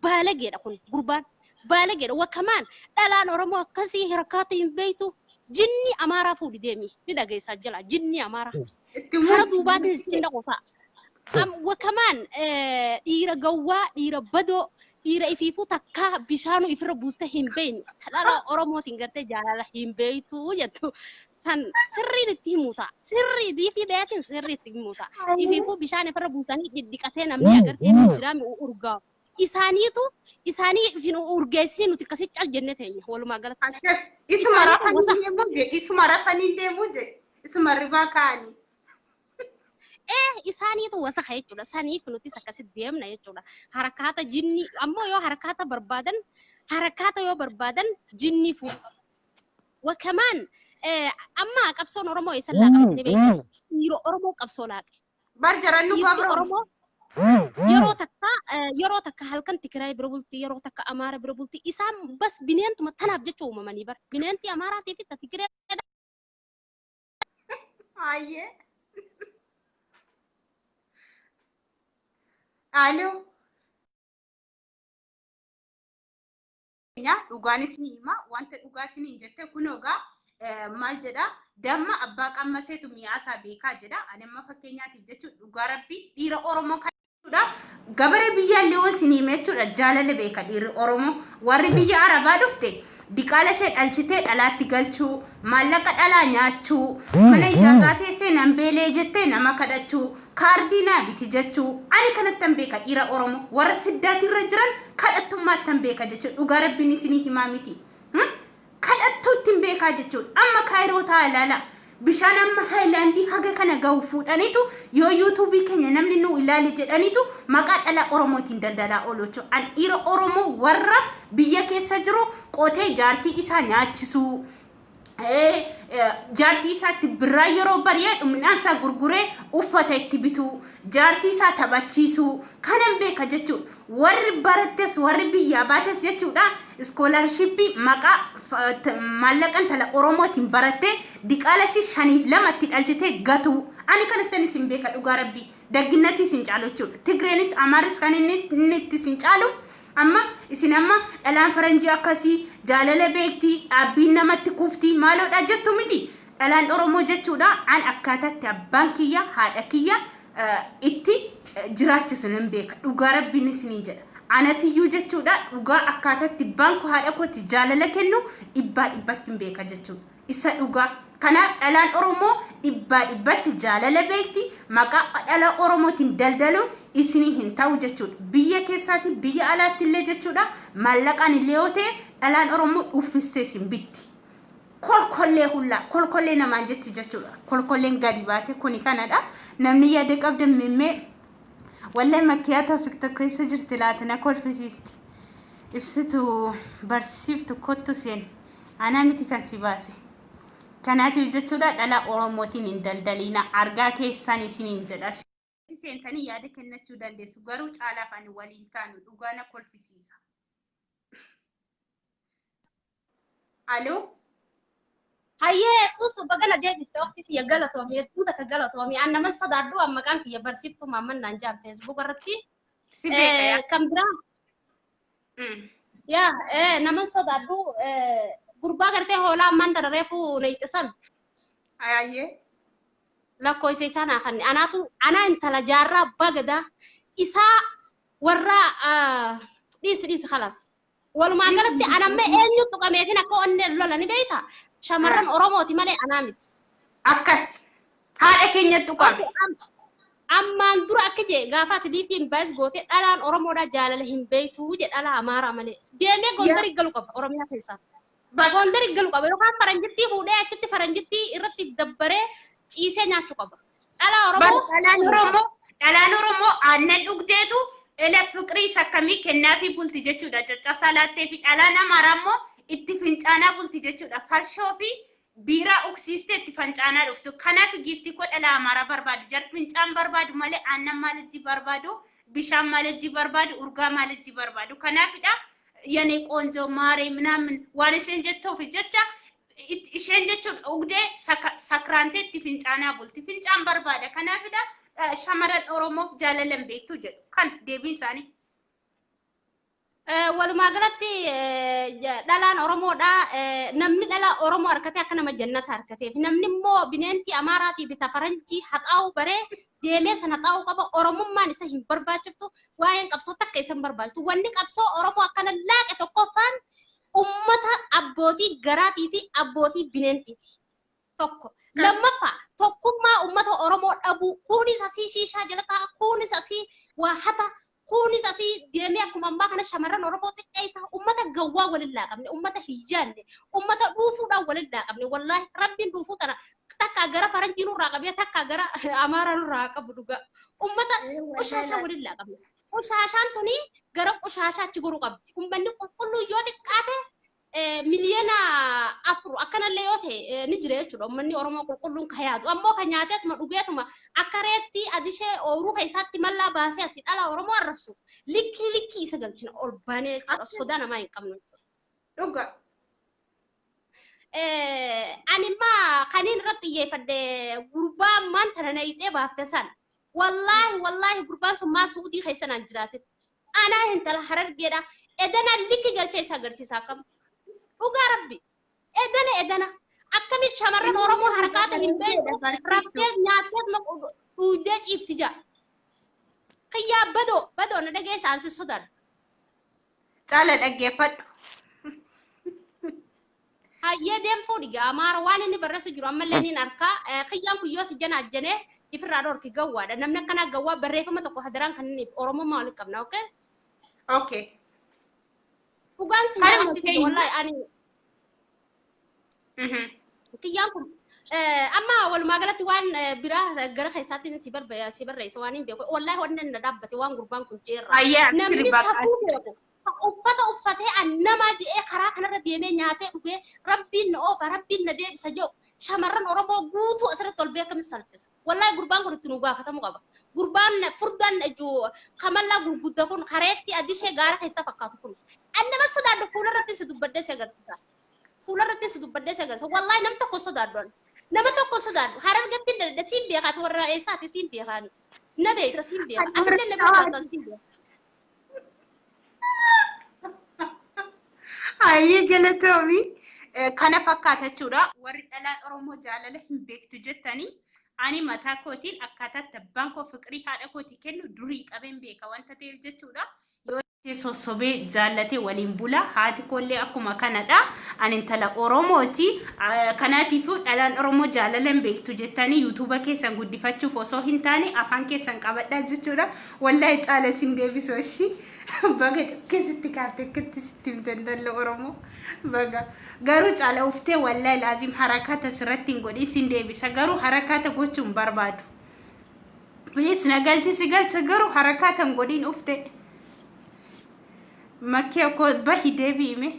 Speaker 3: Baalageedha kun gurbaan baalageedha wakamaan dhalaan Oromoo akkasii hirkaata hin beektu jinni Amaaraa fuudhi deemi ni dhageessaa jala jinni Amaaraa. Kara duubaatiin ittiin dhaqu ta'a. Wakamaan dhiira gawwaa dhiira badoo Dhiira ifiifuu takka bishaanuu ifirra buustee hin beekne dhala Oromootiin gartee jaalala hin beektu jettu san sirriin itti himu ta'a. Sirrii diifii beekin sirrii itti himu ta'a. Ifiifuu bishaan ifirra buusanii dhidhiqatee namni agartee jiraame urgaa'u. Isaaniitu isaanii ifin urgeessinii nuti akkasii cal jennee teenya walumaa galatti.
Speaker 1: Akkas isuma
Speaker 3: Isaaniitu
Speaker 1: rafanii
Speaker 3: wasa
Speaker 1: deemuu je isuma rafanii deemuu je isuma ribaa kaa'anii.
Speaker 3: Isaaniitu wasaka jechuudha. Saniif nutis akkasitti deemna jechuudha. Harakaata jinni ammoo yoo harakaata barbaadan harakaata yoo barbaadan jinni fuudhu. Wakamaan amma qabsoon Oromoo eessan laaqamte beektu? Dhiira Oromoo qabsoo laaqe.
Speaker 1: Bar jarannu
Speaker 3: Dhiirti
Speaker 1: gabroon.
Speaker 3: Oromoo yeroo takka halkan Tigraay bira bulti, yeroo takka Amaara bira bulti. Isaan bas bineentuma tanaaf jecha uumamanii bar. Bineentii Amaaraatii fi ta Tigraay
Speaker 1: Ayyee. Aloo. Dhugaan isin hima wanta dhugaa isin hin jette kun egaa maal jedha damma abbaa qammaseetu mi'aasaa beekaa jedha. Ani amma fakkeenyaatiif jechuun dhugaa rabbii dhiira Oromoo kan jechuudha. Gabara biyyaallee yoo isin hime jechuudha jaalala beeka dhiirri Oromoo. Warri biyya Arabaa dhufte diqaala ishee dhalchitee dhalaatti galchuu, maallaqa dhalaa nyaachuu, mana ijaazaa teessee nan beelee jettee nama kadhachuu, kaardii naa biti jechuu. Ani kanattan beeka dhiira Oromoo. Warra siddaatirra jiran kadhattummaattan beeka jechuudha. Dhugaa rabbiin isinii himaa miti. Kadhattuutti hin beekaa jechuudha. Amma kaayiroo ta'a ilaala. Bishaan amma haayilaandii haga kana gahu fuudhaniitu yoo yuutuubii keenya namni nu ilaali jedhaniitu maqaa dhala Oromootiin daldalaa oolu jechuudha. An dhiira Oromoo warra biyya keessa jiru qotee jaartii isaa nyaachisuu. Jaartii isaatti birraa yeroo bari'ee midhaan isaa gurguree uffata itti bituu, jaartii isaa taphachiisuu kanan beeka jechuudha. Warri barattes warri biyyaa baates jechuudha iskoolaarshippii maqaa maallaqa intala Oromootiin barattee diqaala ishii shaniif lamatti dhalchitee gatuu. Ani kanattan isin beeka dhugaa rabbii. Dagginnatii isin caalu jechuudha. Tigreenis Amaarris kan inni itti isin caalu amma isin amma dhalaan faranjii akkasii jaalala beektii dhaabbiin namatti kuftii maaloodha jettu miti. Dhalaan Oromoo jechuudha an akkaataatti abbaan kiyya haadha kiyya itti jiraachisu nan beeka. Dhugaa rabbiin isiniin jedha. Anatiyyuu jechuudha dhugaa akkaataatti abbaan koo haadha kootti jaalala kennu dhibbaa dhibbatti hin beeka jechuudha. Isa dhugaa. Kanaaf dhalaan Oromoo dhibbaa dhibbatti jaalala beekti. Maqaa dhala Oromootiin daldaluun isinii hin ta'u jechuudha. Biyya keessaatti biyya alaatti illee jechuudha. Maallaqaan illee yoo ta'e dhalaan Oromoo dhuffistee isin bitti. Kolkollee hullaa kolkollee namaan jetti jechuudha. Kolkolleen gadi baate kuni kanadha. Namni yaada qabdan mimmee wallahi makkiyaa Toofiq tokko keessa jirti laata na kolfisiisti. Ibsitu barsiiftu kottu seen. Anaa miti kan si baase. Kanaatiif jechuudha dhala Oromootiin hin daldaliina. Argaa keessan isiniin jedha. Seentanii yaada kennachuu dandeessu. Garuu caalaaf ani waliin taanu dhugaa na kolfisiisa. Aloo.
Speaker 3: Hayyee suusu bagana deebifte waqti kiyya galatoomii hedduu takka galatoomii an nama sodaadhu an maqaan kiyya barsiiftuu maamman jaan Facebook irratti.
Speaker 1: Si beeka yaa.
Speaker 3: Kan biraa yaa nama sodaadhu gurbaa gartee hoolaa ammaan tana reefu neeyxisan
Speaker 1: Ayyee.
Speaker 3: Lakkoofsa isaa naa kanne anaatu anaa intala jaarraa abbaa gadaa isaa warra dhiisi dhiisi khalaas. Walumaa galatti anamma eenyu tuqameefin akka onneen lola ni beektaa? Shamarran Oromooti malee anaa miti.
Speaker 1: Akkas. Haadha keenya tuqame.
Speaker 3: Ammaan dura akka jee gaafa ati liifii hin baay'is gootee dhalaan Oromoodhaa jaalala hin beektu jedhe dhala Amaaraa malee. Deemee Gondarii galu qaba Oromiyaa keessaa. Gondarii galu qaba yookaan faranjittii fuudhee achitti faranjittii irratti dabbaree ciisee nyaachuu qaba. Dhala Oromoo.
Speaker 1: Dhalaan Oromoo aannan dhugdeetu ela fiqrii akkamii kennaafii bulti jechuudha. Caccabsaa laattee fi dhalaan Amaaraa immoo itti fincaanaa bulti jechuudha. Farshoo fi biiraa uksiistee itti fincaanaa dhuftu. Kanaaf giiftii koo dhala Amaaraa barbaadu. Jar fincaan barbaadu malee aannan maalajjii barbaadu, bishaan maalajjii barbaadu, urgaa maalajjii barbaadu. Kanaafidha yanee qoonjoo maaree minaamin waan isheen jettuuf jecha isheen jechuun dhugdee sakraantee itti fincaanaa bulti. Fincaan barbaada. Kanaafidha shamarran Oromoof jaalalan beektu jedhu. Kan deebiin isaanii.
Speaker 3: Walumaa galatti dhalaan Oromoodha. Namni dhala Oromoo harkatee akka nama jannata harkateef. Namni immoo bineentii Amaaraatii fi Faranjii haxaa'uu baree deemee sana haxaa'uu qaba. Oromummaan isa hin barbaachiftu. Waa'een qabsoo takka isa hin barbaachistu. Wanni qabsoo Oromoo akkana laaqe tokkoffaan ummata abbootii garaatii fi abbootii bineentiiti. Tokko. Lammaffaa, tokkummaa ummata Oromoo dhabuu. Kunis asii shiishaa jala taa'a, kunis asii waa hata, kunis asii deemee akkuma ammaa kana shamarran Oromoo xiqqeessa. Ummata gawwaa walin laaqamne, ummata hin yaadne, ummata dhuufuudhaan walin laaqamne. Wallaahi Rabbiin dhuufuu tana takkaa gara faranjii nurraa qabee takkaa gara Amaaraa nurraa qabu dhugaa. Ummata qushaashaa walin laaqamne. Qushaashaan tuni gara qushaashaa achi goruu qabdi. Ummanni qulqulluu yoo xiqqaate 4 miliyoona akkanallee yoo ta'e ni jira jechuudha. Uummanni Oromoo qulqulluun ka yaadu. Ammoo kan nyaateetuma dhugeetuma akka reetti adishee ooyiruu keessaatti mallaa baasee asii dhala Oromoo arrabsu. Likkii likkii isa galchina ol baanee jechuudha. Sodaa namaa hin qabnu.
Speaker 1: Dhuga.
Speaker 3: Ani immoo kaniin irratti xiyyeeffadhe gurbaa ammaan tana nayixee baafte sana. Wallaahi wallaahi, gurbaan sun maa Suudii keessa naan jiraatin. Anaa intala Harargeedha. Edana likki galchee isa agarsiisa akkam. Dhugaa Rabbi. Edana edana. Akkamiin shamarran Oromoo harkaata hin beekne raftee nyaattee dhuugdee ciifti jaa. Kiyyaa badoo badoo na dhageessa, ansi sodaadha.
Speaker 1: Caala, dhaggeeffadhu.
Speaker 3: Hayyee, deemfuu dhiga Amaara waan inni barreessu jiru ammallee niin arkaa. Kiyyaan kun yoo si jana ajjanee ifirraa dhorki, gawwaadha. Namni akkanaa gawwaa. Barreeffama tokko hadaraan kan inni Oromummaa walitti qabna, okay?
Speaker 1: Okay.
Speaker 3: Dhugaan si
Speaker 1: Harma
Speaker 3: nyaatti
Speaker 1: keenya.
Speaker 3: Wallaahi ani kiyyaan kun amma walumaa galatti waan biraa gara keessaatti si si barreessa waan hin beeku. Wallaahi wanni na dhaabbate waan gurbaan kun jeerra.
Speaker 1: Hayyee,
Speaker 3: Namni
Speaker 1: abshiri bakka.
Speaker 3: safuu beeku uffata uffatee an namaa je'ee karaa kanarra deemee nyaatee dhugee Rabbiin na oofa, Rabbiin na deebisa jedhu shamarran Oromoo guutuu asirratti ol beekamis salphisa. Wallaahi gurbaan kun itti nu gaafatamuu qaba. Gurbaan furdaan kamallaa gurguddaa kun kareetti adishee gaara keessa fakkaatu kun. An nama sodaadhu fuularratti si dubbadhee si agarsiisa. Fuularratti si dubbadhee si agarsiisa. Wallaahi nam tokko sodaadhu ani. Nama tokko sodaadhu. Harargatti hin dadhe, siin beekaati, warra eessaati siin beekaani. Na beekta, siin beeka. Atillee na beekta, siin beeka.
Speaker 1: Hayyee, galatoomi. Kana fakkaata jechuudha. Warri dhalaan Oromoo jaalala hin beektu jettanii, ani mataa kootiin akkaataatti abbaan koo fiqirii haadha kootii kennu durii qabeen beeka wanta ta'eef jechuudha. Yoo sossobee jaallatee waliin bula, haati koollee akkuma kanadha. Ani intala Oromooti. Kanaatiifuu dhalaan Oromoo jaalala hin beektu jettanii yuutuuba keessan guddifachuuf osoo hin taane afaan keessan qabadhaa jechuudha. Wallaahi caala isin deebisoo ishii. Baga keessatti kaafte akkatti sitti himte intala Oromoo. Baga. Garuu caala uftee wallaahi laazim harakaata sirratti hin godhin, sin deebisa, garuu harakaata gochuu hin barbaadu. Please na galchi, si galcha, garuu harakaata hin godhin ufte. Makkee koo, bahi deebi'ime.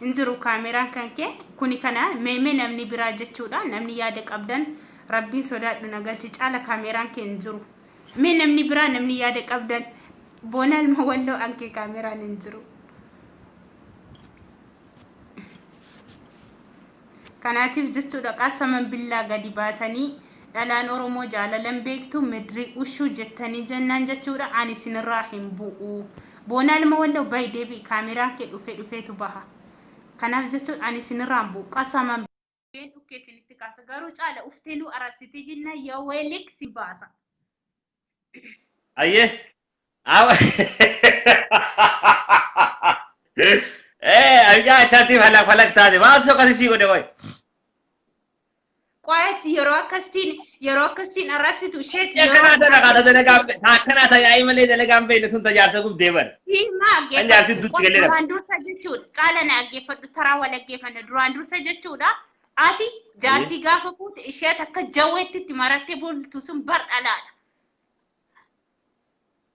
Speaker 1: Hin jiru kaameraan kan kee kuni kana meemee namni biraa jechuudha. Namni yaada qabdan, Rabbiin sodaadhu, na galchi, caala kaameraan kee hin jiru. Mee namni biraa, namni yaada qabdan, boonaa ilma walloo, ankee kaameraan hin jiru. Kanaatiif jechuudha, qasaman billaa gadi baatanii dhalaan Oromoo jaalalan beektu midrii ushuu jettanii jennaan jechuudha, ani isinirraa hin bu'u. Boonaa ilma walloo, bahi deebi'i, kaameraan kee dhufee dhufeetu baha. Kanaaf jechuudha, ani isinirraa hin bu'u. Qasaman dhukkee isinitti kaasa, garuu caala uftee nu arabsitee jennaan yaa weelik si baasa.
Speaker 2: Ayyee. Awa. Eh, ajaa isaatti falak falak taate. Maal soqati sii godhe qoy?
Speaker 1: Qo'aatti yeroo akkasiin arrabsitu isheetti yeroo
Speaker 2: Akkanaa dalagaa dalagaan akkanaa tajaajila malee dalagaan beekne tun tajaajila gubdee bara.
Speaker 1: Himaa.
Speaker 2: Kan jaarsi dutti galee.
Speaker 1: Duraan dursa jechuudha. Caala, na dhaggeeffadhu, taraa wal dhaggeeffanna. Duraan dursa jechuudha. Ati jaartii gaafa fuute ishee akka jawweetti itti marattee bultu sun bar dhalaadha.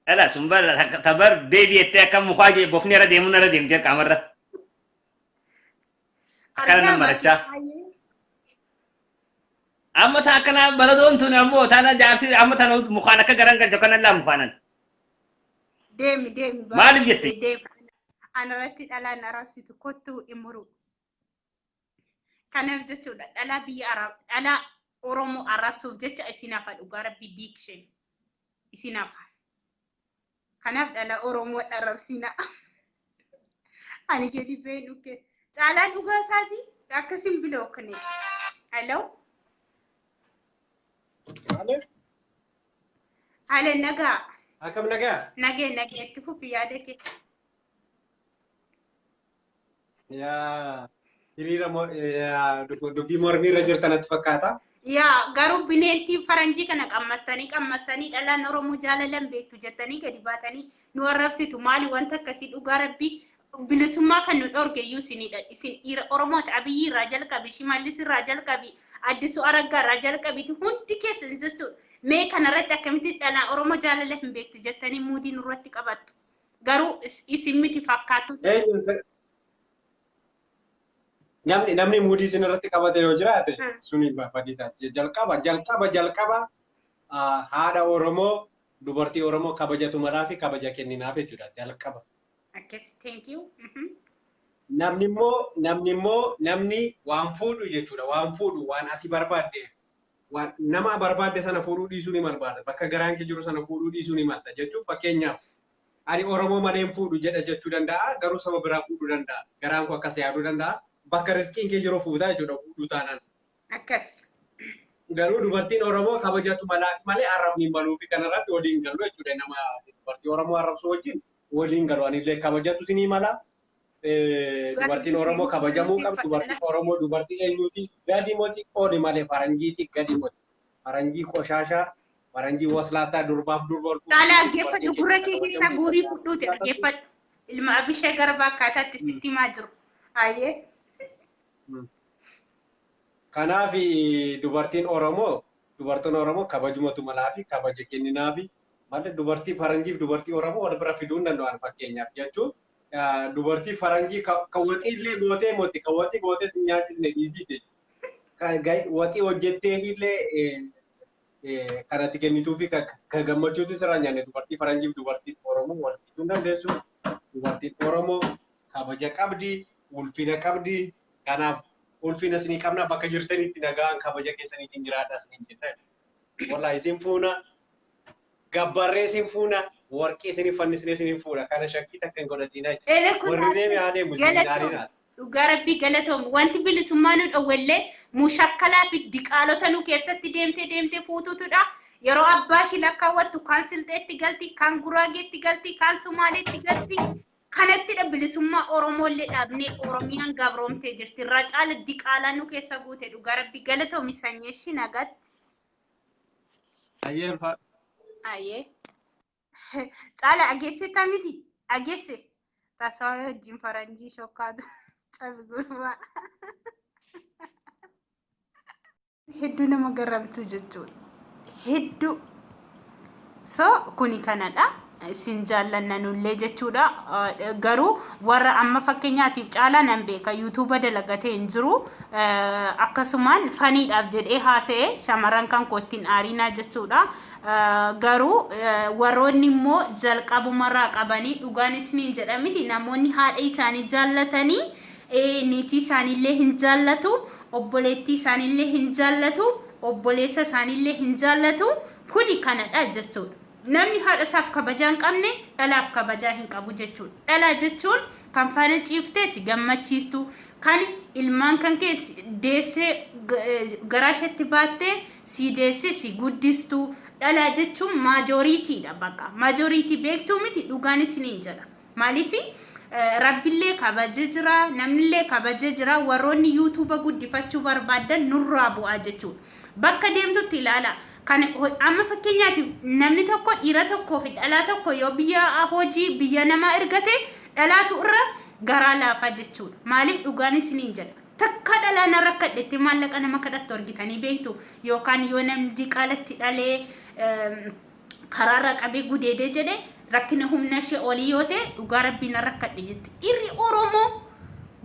Speaker 2: Dhala sun bara tabar beebi jettee akka mukaa bofni irra deemuun irra deemtee qaamarra. Akkana nama marachaa. Amma ta akkana baladoomtuun ammoo taana jaarsi amma tana mukaan akka garan galchu akkana laa mukaanan.
Speaker 1: Deemi, deemi.
Speaker 2: Maaliif jette?
Speaker 1: Deemi. Anarratti dhalaan arabsitu kottu imuru. Kanaaf jechuudha, dhalaa biyya Arab dhalaa Oromoo arrabsuuf jecha isin hafa, dhugaa Rabbii biiksheen isin hafa. Kanaaf dhala Oromoo dharrabsiina. Ani gadi ba'ee dhukke. Caalaan dhugaa isaatii akkasin bilookne. Hello?
Speaker 4: Maali?
Speaker 1: Haala nagaa.
Speaker 4: Akkam nagaa?
Speaker 1: Nagee nagee itti fufi yaada kee.
Speaker 4: Yaa hiriira yaa dubbii mormii irra jirtan natti fakkaata.
Speaker 1: Yaa garuu bineentii faranjii kana qammastanii qammastanii dhalaan Oromoo jaalalan beektu jettanii gadi baatanii nu arrabsitu. Maali wanta akkasii? Dhugaa rabbii bilisummaa kan nu dhorge iyyuu isinidha. Isin dhiira Oromooti. Abiyyi irraa jalqabi, Shimallis irraa jalqabi, Addisuu Araggaa irraa jalqabiti hundi keessan jechuudha. Mee kanarratti akkamitti dhalaan Oromoo jaalala hin beektu jettanii muudii nurratti qabattu? Garuu isin miti fakkaatu.
Speaker 4: Eenyu namni muudii isin irratti qabate yoo jiraate suni badii ta'a. Jalqaba haadha Oromoo, dubartii Oromoo kabajatu malaa fi kabaja kenninaaf jechuudha jalqaba.
Speaker 1: Akkas, thank you.
Speaker 4: Namni immoo namni waan fuudhu jechuudha, waan fuudhu, waan ati barbaadde, waan nama barbaadde sana fuudhuu dhiisuu ni barbaada. Bakka garaan kee jiru sana fuudhuu dhiisuu ni malta jechuun, fakkeenyaaf ani Oromoo malee hin fuudhu jedha jechuu danda'a, garuu saba biraa fuudhuu danda'a. Garaan koo akkas yaaduu danda'a. Bakka riskiin kee jiru fuutaa jechuudha fuudhuu taanaan.
Speaker 1: Akkas.
Speaker 4: Garuu dubartiin Oromoo kabajatu malaaf malee arrabni hin maluu fi kanarratti waliin galu jechuudha. Nama dubartii Oromoo arrabsuu wajjin waliin galu. Anillee kabajatu isinii mala. Dubartiin Oromoo kabajamuu qabdi. Dubartiin Oromoo dubartii eenyuuti? Gadi moti qoodi malee faranjiiti gadi moti. Faranjii qoshaashaa, faranjii waslaataa durbaaf durba ol fuudhu.
Speaker 1: Caalaa,
Speaker 4: Dubartiin
Speaker 1: dhaggeeffadhu, gurra
Speaker 4: keenya
Speaker 1: kee keessaa
Speaker 4: kabajamuu
Speaker 1: guurii
Speaker 4: qabdi.
Speaker 1: fudhuuti dhaggeeffadhu. Ilma Abishee Garbaa akkaataatti sitti himaa jiru. Ayyee.
Speaker 4: Kanaaf dubartiin Oromoo kabajumatu malaa fi kabaja kenninaafi malee dubartii faranjiif dubartii Oromoo wal bira fiduu hin danda'an. Fakkeenyaaf jechuun dubartii faranjii kan waxii illee gootee moti, kan waxii gootee si nyaachisne dhiisiite, waxii hojjettee illee kanatti kennituu fi kan gammachuutu sirraa nyaanne, dubartii faranjiif dubartii Oromoo wal fiduu hin dandeessu. Dubartiin Oromoo kabaja qabdi, ulfina qabdi. Kanaaf ulfina isinii qabna, bakka jirtanitti nagaan kabaja keessaniitiin jiraadha isiniin jenna. Wallaahi isin fuuna, gabbarree isin fuuna, warqii isin fannisnee isin fuuna. Kana shakkii takka hin godhatinaa.
Speaker 1: Ele kun
Speaker 4: Warri deeme haa deemu, isin hin
Speaker 1: galatoom.
Speaker 4: aarinaa.
Speaker 1: Dhugaa rabbii galatoom. Wanti bilisummaa nu dhowwellee mushakkalaa fi diqaalota nu keessatti deemtee deemtee fuututudha. Yeroo abbaa ishii lakkaawwattu kaan Silxeetti galti, kaan Guraageetti galti, kaan Sumaaleetti galti. Kanattidha bilisummaa Oromooillee dhaabnee Oromiyaan gabroomtee jirti. Irraa caala diqaalaa nu keessa guute. Dhugaa rabbii galatoomi sanyeeshi, nagaatti.
Speaker 4: Ayyee ulfaadha.
Speaker 1: Ayyee. Caala, ageesse tamiti? Ageesse. Taasawaa wajjin faranjii shokkaatu cabi gurbaa. Hedduu nama garamtu jechuudha. Hedduu. So kuni kanadha. Isin jaallanna nullee jechuudha. Garuu warra amma fakkeenyaatiif caalaa nan beeka, yuutuuba dalagatee hin jiru. Akkasumaan faniidhaaf jedhee haasa'e, shamarran kan koo ittiin aarinaa jechuudha. Garuu warroonni immoo jalqabumarraa qabanii, dhugaan isiniin jedhamiti, namoonni haadha isaanii jaallatanii niitii isaaniillee hin jaallatu, obboleettii isaaniillee hin jaallatu, obboleessa isaaniillee hin jaallatu. Kuni kanadha jechuudha. Namni haadha isaaf kabajaa hin qabne dhalaaf kabajaa hin qabu jechuudha. Dhalaa jechuun kan faana ciiftee si gammachiistu, kan ilmaan kan kee deessee garaa isheetti baattee si deessee si guddistu. Dhalaa jechuun majoritydha bakka. Majority beektuu miti, dhugaan isiniin jedha. Maaliif? Rabbillee kabajee jira, namnillee kabajee jira, warroonni yuutuuba guddifachuu barbaadan nurraa bu'aa jechuudha. Bakka deemtutti ilaala. Kan amma fakkeenyaatiif namni tokko dhiira tokkoo fi dhalaa tokko yoo biyya hojii biyya namaa ergate, dhalaatu irra garaa laafaa jechuudha. Maaliif? Dhugaan isiniin jedha. Takka dhalaa na rakkadhetti maallaqa nama kadhattu argitanii beektu? Yookaan yoo namni diqaalatti dhalee karaarra qabee gudeedee jedhe, rakkina humna ishee olii yoo ta'e, dhugaa rabbii na rakkadhe jetti. Dhiirri Oromoo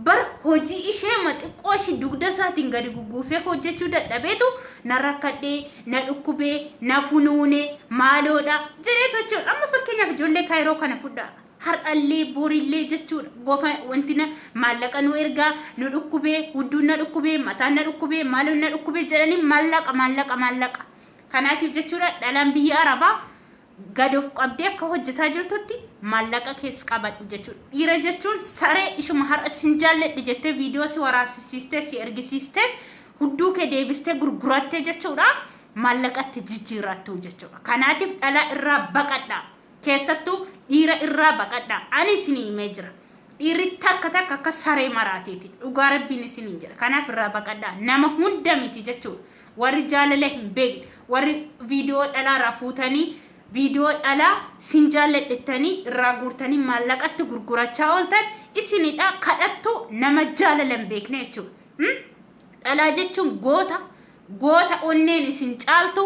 Speaker 1: bar hojii ishee ma xiqqoo ishee dugda isaatiin gadi gugguufee hojjechuu dadhabeetu na rakkadhee, na dhukkubee, na funuune, maaloodha jedheetu jechuudha. Amma fakkeenyaaf ijoollee Kaayiroo kana fudhaa. Har'allee borillee jechuudha. Gofa wanti na maallaqa nu ergaa, nu dhukkubee, hudduun na dhukkubee, mataan na dhukkubee, maaloon na dhukkubee jedhanii maallaqa, maallaqa, maallaqa. Kanaatiif jechuudha dhalaan biyya Arabaa Gad of qabdee akka hojjetaa jirtutti maallaqa kees qabadhu jechuudha. Dhiira jechuun saree ishuma har'a sin jaalladhe jettee viidiyoo si waraabsisiistee si ergisiistee hudduu kee deebistee gurgurattee jechuudha. Maallaqatti jijjiirrattu jechuudha. Kanaatiif dhalaa irraa baqadhaa. Keessattuu dhiira irraa baqadhaa. Ani isinii himee jira. Dhiirri takka takka akka saree maraateeti. Dhugaa Rabbiin isiniin jedha. Kanaaf irraa baqadhaa. Nama hunda miti jechuudha. Warri jaalala hin beekne, warri viidiyoo dhalaa irraa fuutanii viidiyoo dhalaa sin jaalladhettanii irraa guurtanii maallaqatti gurgurachaa ooltan isinidha kadhattuu nama jaalala hin beekne jechuudha. Dhalaa jechuun goota, goota onneen isin caaltu,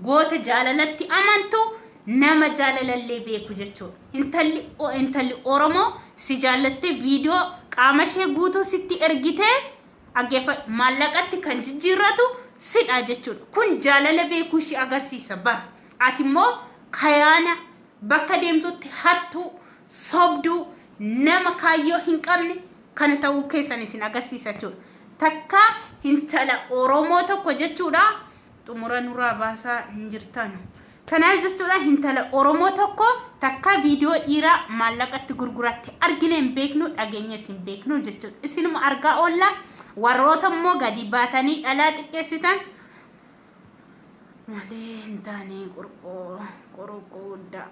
Speaker 1: goota jaalalatti amantu, nama jaalalallee beeku jechuudha. Intalli intalli Oromoo si jaallattee viidiyoo qaama ishee guutuu sitti ergitee dhaggeeffadhu maallaqatti kan jijjiirratu sidha jechuudha. Kun jaalala beekuu ishee agarsiisa bara. Ati immoo kayaana bakka deemtutti hattuu, sobduu, nama kaayyoo hin qabne kana ta'uu keessan isin agarsiisa jechuudha. Takka intala Oromoo tokko jechuudha xumura nurraa baasaa hin jirtanu. Kanaaf jechuudha intala Oromoo tokko takka viidiyoo dhiiraa maallaqatti gurguratte argine hin beeknu dhageenyes hin beeknu jechuudha. Isinuma argaa oolla warroota immoo gadi baatanii dhalaa xiqqeessitan malee hin taane qorqoo qorqoo guddaa.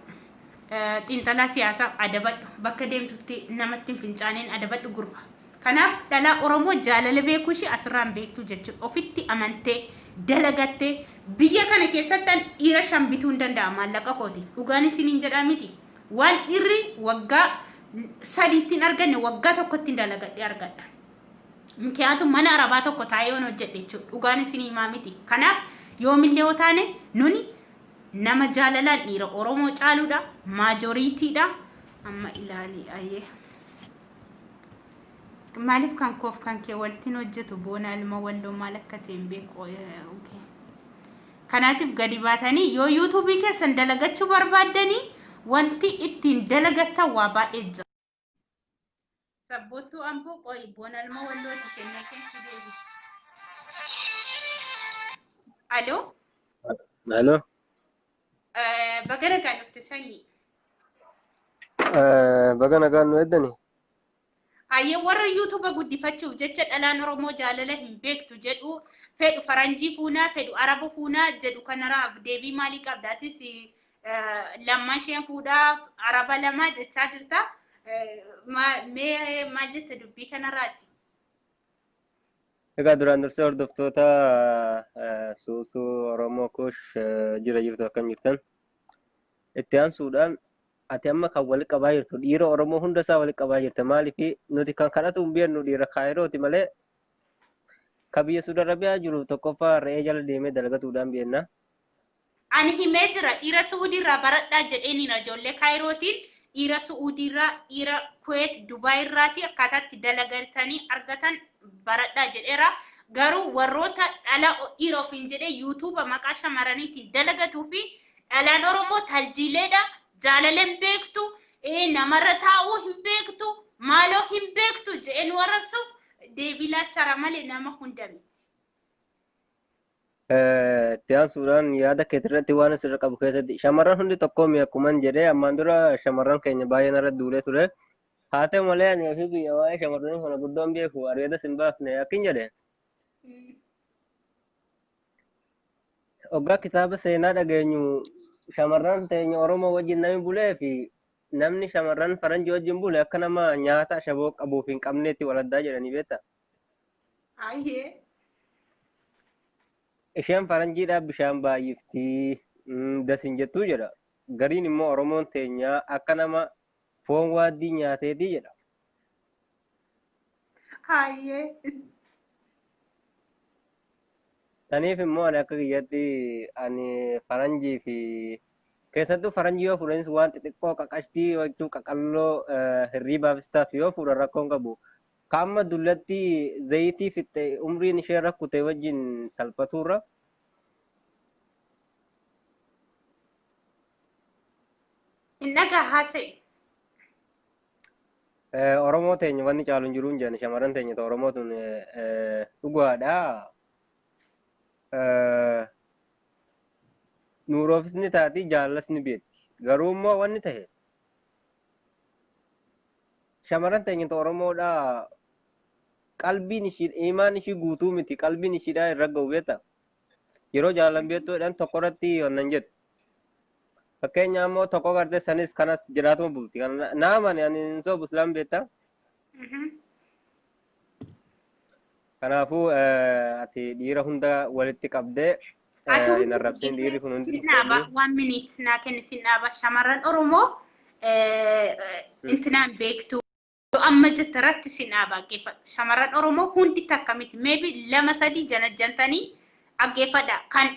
Speaker 1: Xiinxalaa siyaasaa adabadhu bakka deemtutti namatti hin fincaaniin adabadhu gurba. Kanaaf dhalaa Oromoo jaalala beekuu ishee asirraan beektuu jechuudha. Ofitti amantee, dalagattee, biyya kana keessatti an dhiira shan bituu hin danda'a maallaqa kooti. Dhugaan isiniin jedhaa miti. Waan dhiirri waggaa sadiitti hin arganne waggaa tokkotti hin dalagadhee argadha. Mikiyaatu mana arabaa tokko taa'ee yoon hojjedhe jechuudha. Dhugaan isinii himaa miti. Kanaaf yoomillee yoo taane nuni nama jaalalaan dhiira Oromoo caaluudha. Maajoriitiidha. Amma ilaali ayyee. Maaliif kan koof kan kee waltiin hojjetu boona ilma walloo maal akka ta'e hin beeku. Okay. Kanaatiif gadi baatanii yoo yuutuubii keessan dalagachuu barbaaddanii wanti ittiin dalagattan waa baay'ee jira. Sabboottuu Amboo qo'i boona ilma wallooti kennee keessa deebi. Aloo.
Speaker 5: Aloo.
Speaker 1: Baga nagaan dhufte sanyii.
Speaker 5: Baga nagaan nu eeddani.
Speaker 1: Hayyee warra yuutuuba guddifachuuf jecha dhalaan Oromoo jaalala hin beektu jedhu fedhu faranjii fuunaa fedhu araba fuunaa jedhu kanarraa deebii maalii qabda? Atis lamman isheen fuudhaa araba lama jechaa jirta. Mee maal jetta dubbii kanarraatti?
Speaker 5: Egaa duraan dursee hordoftoota Suusuu Oromoo Kush jira jirtu akkam jirtan. Itti aansuudhaan ati amma kan wal qabaa jirtu dhiira Oromoo hunda isaa wal qabaa jirta. Maaliif nuti kan kadhatu hin beeknu dhiira Kaayirooti malee ka biyya Suudi Arabiyaa jiru tokkoffaa re'ee jala deemee dalagatuudhaan beekna.
Speaker 1: Ani himee jira dhiira Su'uudii irraa baradhaa jedheeniira ijoollee Kaayirootiin dhiira Su'uudii irraa dhiira Kuweet Dubaay irraati akkaataa itti dalagatanii argatan baradhaa jedheera. Garuu warroota dhala dhiira ofiin jedhee yuutuuba maqaa shamaraniitiin dalagatuu fi dhalaan Oromoo taljiileedha jaalala hin beektu namarra taa'uu hin beektu maaloo hin beektu jedhee nu arrabsuuf deebii laachaara malee nama hunda miti.
Speaker 5: Itti aansuudhaan yaada keetirratti waan asirra qabu keessatti shamarran hundi tokkoomi akkuman jedhee ammaan dura shamarran keenya baay'een irra duulee ture. Haa ta'u malee ani ofii biyya waa'ee shamarranii kana guddoon beeku areedas hin baafne akkin jedhe. Oggaa kitaaba seenaa dhageenyu shamarran teenya Oromoo wajjin namni bulee fi namni shamarran faranjii wajjin bule akka nama nyaata ashaboo qabuuf hin qabneetti waladdaa jedhanii beektaa?
Speaker 1: Ayyee.
Speaker 5: Isheen faranjiidhaaf bishaan baay'ifti das hin jettuu jedha. Gariin immoo Oromoon teenya akka nama foon waaddii nyaateeti jedha.
Speaker 1: Ayyee.
Speaker 5: Saniif immoo ani akka kiyyatti ani faranjii fi keessattuu faranjii yoo fuudhanis waan xixiqqoo qaqashtii jechuun qaqalloo hirriibaafis taatu yoo fuudhan rakkoon qabu. Ka amma dullatti zayitii fixxe umriin ishee rakkute wajjin salphatuurra.
Speaker 1: Hin dhagaa haasa'i.
Speaker 5: Oromoo teenya wanni caalu hin jiru hin jedhan shamarran teenya ta Oromoo tun dhugaadha. Nuuroofis ni taati jaalalas ni beekti. Garuu immoo wanni ta'e shamarran teenya Oromoodhaa qalbiin ishii imaan ishii guutuu miti qalbiin ishiidhaa hin ragga'u beekta. Yeroo jaalalan beektu jedhan tokko irratti wannan jettu. Fakkeenya ammoo tokko gartee sanis kanas jiraatuma bulti. Kana naa amani ani hin sobu islaan beekta. Kanaafuu ati dhiira hunda walitti qabdee
Speaker 1: Ati
Speaker 5: hin arrabsin dhiirri kun hundi
Speaker 1: sin dhaaba one minute naa kenni sin dhaaba shamarran Oromoo intinaan beektu amma jette irratti sin dhaaba dhaggeeffadhu. Shamarran Oromoo hundi takka miti maybe lama sadii janajjantanii dhaggeeffadha kan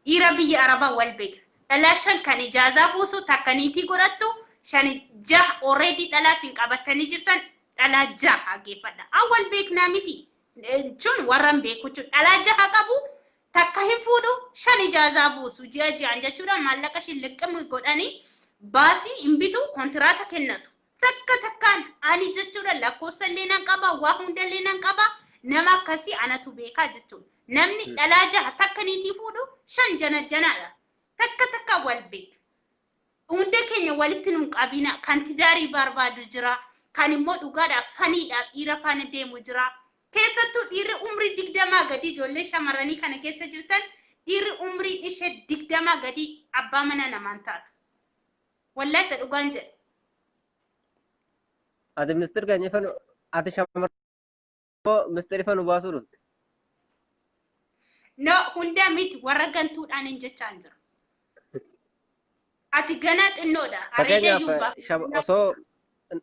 Speaker 1: dhiira biyya Arabaa wal beekna. Dhalaa shan kan ijaazaa buusu takka niitii godhattu shan jaha already dhalaa sin qabattanii jirtan dhalaa jaha dhaggeeffadha. An wal beeknaa miti jechuun warra hin beeku jechuudha. Dhalaa jaha qabu takka hin fuudhu shan ijaazaa buusu ji'a ji'aan jechuudha maallaqa ishiin liqim godhanii baasii hin bitu kontiraata kennatu. Takka takkaan ani jechuudha lakkoofsa illee nan qaba waa hunda illee nan qaba nama akkasii anatu beekaa jechuudha. Namni dhalaa jaha takka niitii fuudhu shan jana janaadha. Takka takka wal beeka. Hunda keenya walitti nun qabina kan tidaarii barbaadu jira kan immoo dhugaadhaaf faniidhaaf dhiira faana deemu jira. Keessattuu dhiirri umrii 20 gadii ijoollee shamarranii kana keessa jirtan dhiirri umriin ishee 20 gadii abbaa mana namaan taatu. Wallahi isa dhugaan jedha.
Speaker 5: Ati mistir keenya ifa ati shamarran mistir ifa nu baasuu dhufte.
Speaker 1: No hunda miti warra gantuudhaan hin jechaan jiru. Ati ganaa xinnoodha. Areeda
Speaker 5: Fakkeenyaaf
Speaker 1: iyyuu baaf.
Speaker 5: osoo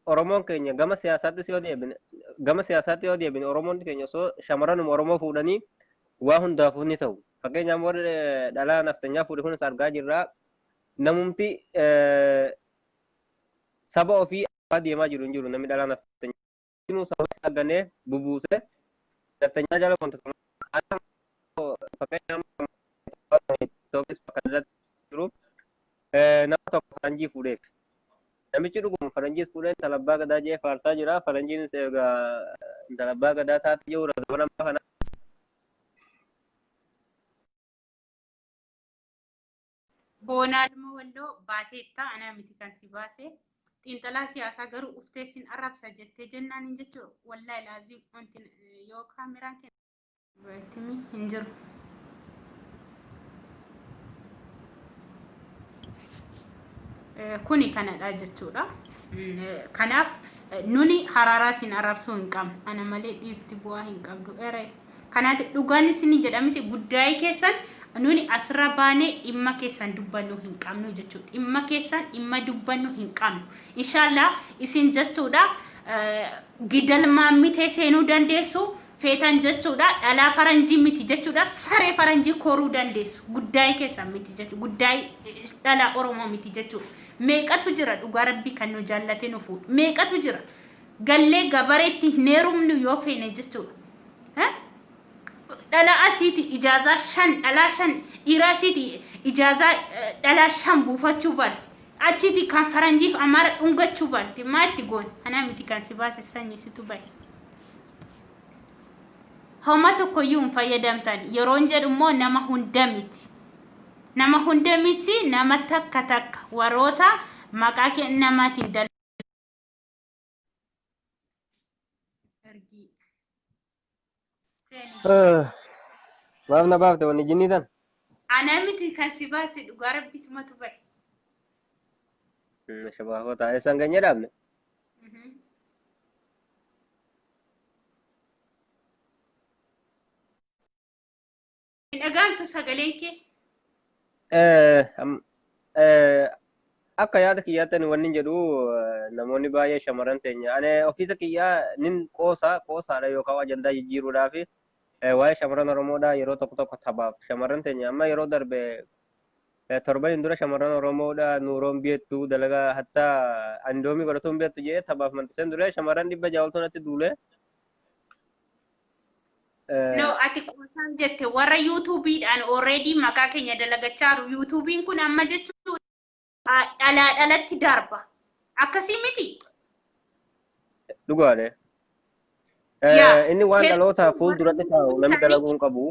Speaker 5: Oromoon keenya gama siyaasaattis yoo deebine gama siyaasaatti yoo deebine Oromoon keenya osoo shamarranuma Oromoo fuudhanii waa hundaafuu ni ta'u. Fakkeenyaaf warri dhalaa naftanyaa fuudhe kunis argaa jirra. Namumti saba ofii afaa deemaa jiru hin jiru namni dhalaa naftanyaa saba isaa ganee bubuuse naftanyaa jala wantoota fakkeenyaaf Itoophiyaas bakka irratti jiru nama tokko faranjii fuudheef. Namichi dhuguma faranjiis fuudhee intala abbaa gadaa jee faarsaa jira. Faranjiinis egaa intala abbaa gadaa taate jiru zamana ammaa kana.
Speaker 1: Boonaa Ilma Walloo baateetta anaa miti kan si baase. Xiinxalaa siyaasaa garuu uftee sin arrabsa jettee jennaan hin jechuudha. Wallaahi laazim wanti yoo kaameraan kenna. Hin jiru. Kuni kanadha jechuudha. Kanaaf nuni haraaraa isin arrabsuu hin qabnu. Ana malee dhiirti bu'aa hin qabdu. Ere. Kanaaf dhugaan isin jedhamti guddaa'ii keessan nuni asirra baanee dhimma keessan dubbannu hin qabnu jechuudha. Dhimma keessan dhimma dubbannu hin qabnu. Inshaallah isin jechuudha gidalmaammitee seenuu dandeessu feetan jechuudha dhalaa faranjii miti jechuudha saree faranjii koruu dandeessu guddaa'ii keessan miti jechuudha guddaa'ii dhalaa Oromoo miti jechuudha. Meeqatu jira dhugaa rabbii kan nu jaallatee nu fuudhu meeqatu jira gallee gabareetti hin heerumnu yoo feene jechuudha. Dhalaa asiiti ijaazaa shan dhalaa shan dhiira asiiti ijaazaa dhalaa shan buufachuu barte. Achiiti kan faranjiif amaara dhungachuu barte. Maa itti goon? Anaa miti kan si baase sanyi situ bahe. Homa tokkoyyuu hin fayyadamtan. Yeroon jedhu immoo nama hunda miti. Nama hunda miti nama takka takka warroota maqaa namaatiin dalagu. Ergii. Seeni.
Speaker 5: Maaf na baafte wanni jinnii tan?
Speaker 1: Anaa miti kan si baase dhugaa rabbi sumatu bahe.
Speaker 5: Shabaafota eessaan keenya dhaabne?
Speaker 1: Hin dhagahamtu sagaleen kee.
Speaker 5: Akka yaada kiyyaatti ani wanni jedhu namoonni baay'ee shamarran teenya ani ofiisa kiyyaa nin qoosaa qoosaadha yookaan ajandaa jijjiiruudhaaf waa'ee shamarran Oromoodhaa yeroo tokko tokko taphaaf shamarran teenya amma yeroo darbe torbaniin dura shamarran Oromoodhaa nuuroon beektu dalagaa hattaa andoomii godhatuun beektu jedhee taphaaf manxiseen dure shamarran 600 oltu natti duule.
Speaker 1: No, ati qoosaan jette warra yuutuubiidhaan already maqaa keenya dalagachaa jiru. Yuutuubiin kun amma jechuun dhalaa dhalatti darba. Akkasii miti?
Speaker 5: Dhugaadha.
Speaker 1: Yaa,
Speaker 5: Inni waan
Speaker 1: keessattuu
Speaker 5: dhaloota
Speaker 1: warra
Speaker 5: fuulduratti taa'u
Speaker 1: yuutuubii
Speaker 5: namni
Speaker 1: isaanii
Speaker 5: dalaguu hin qabu.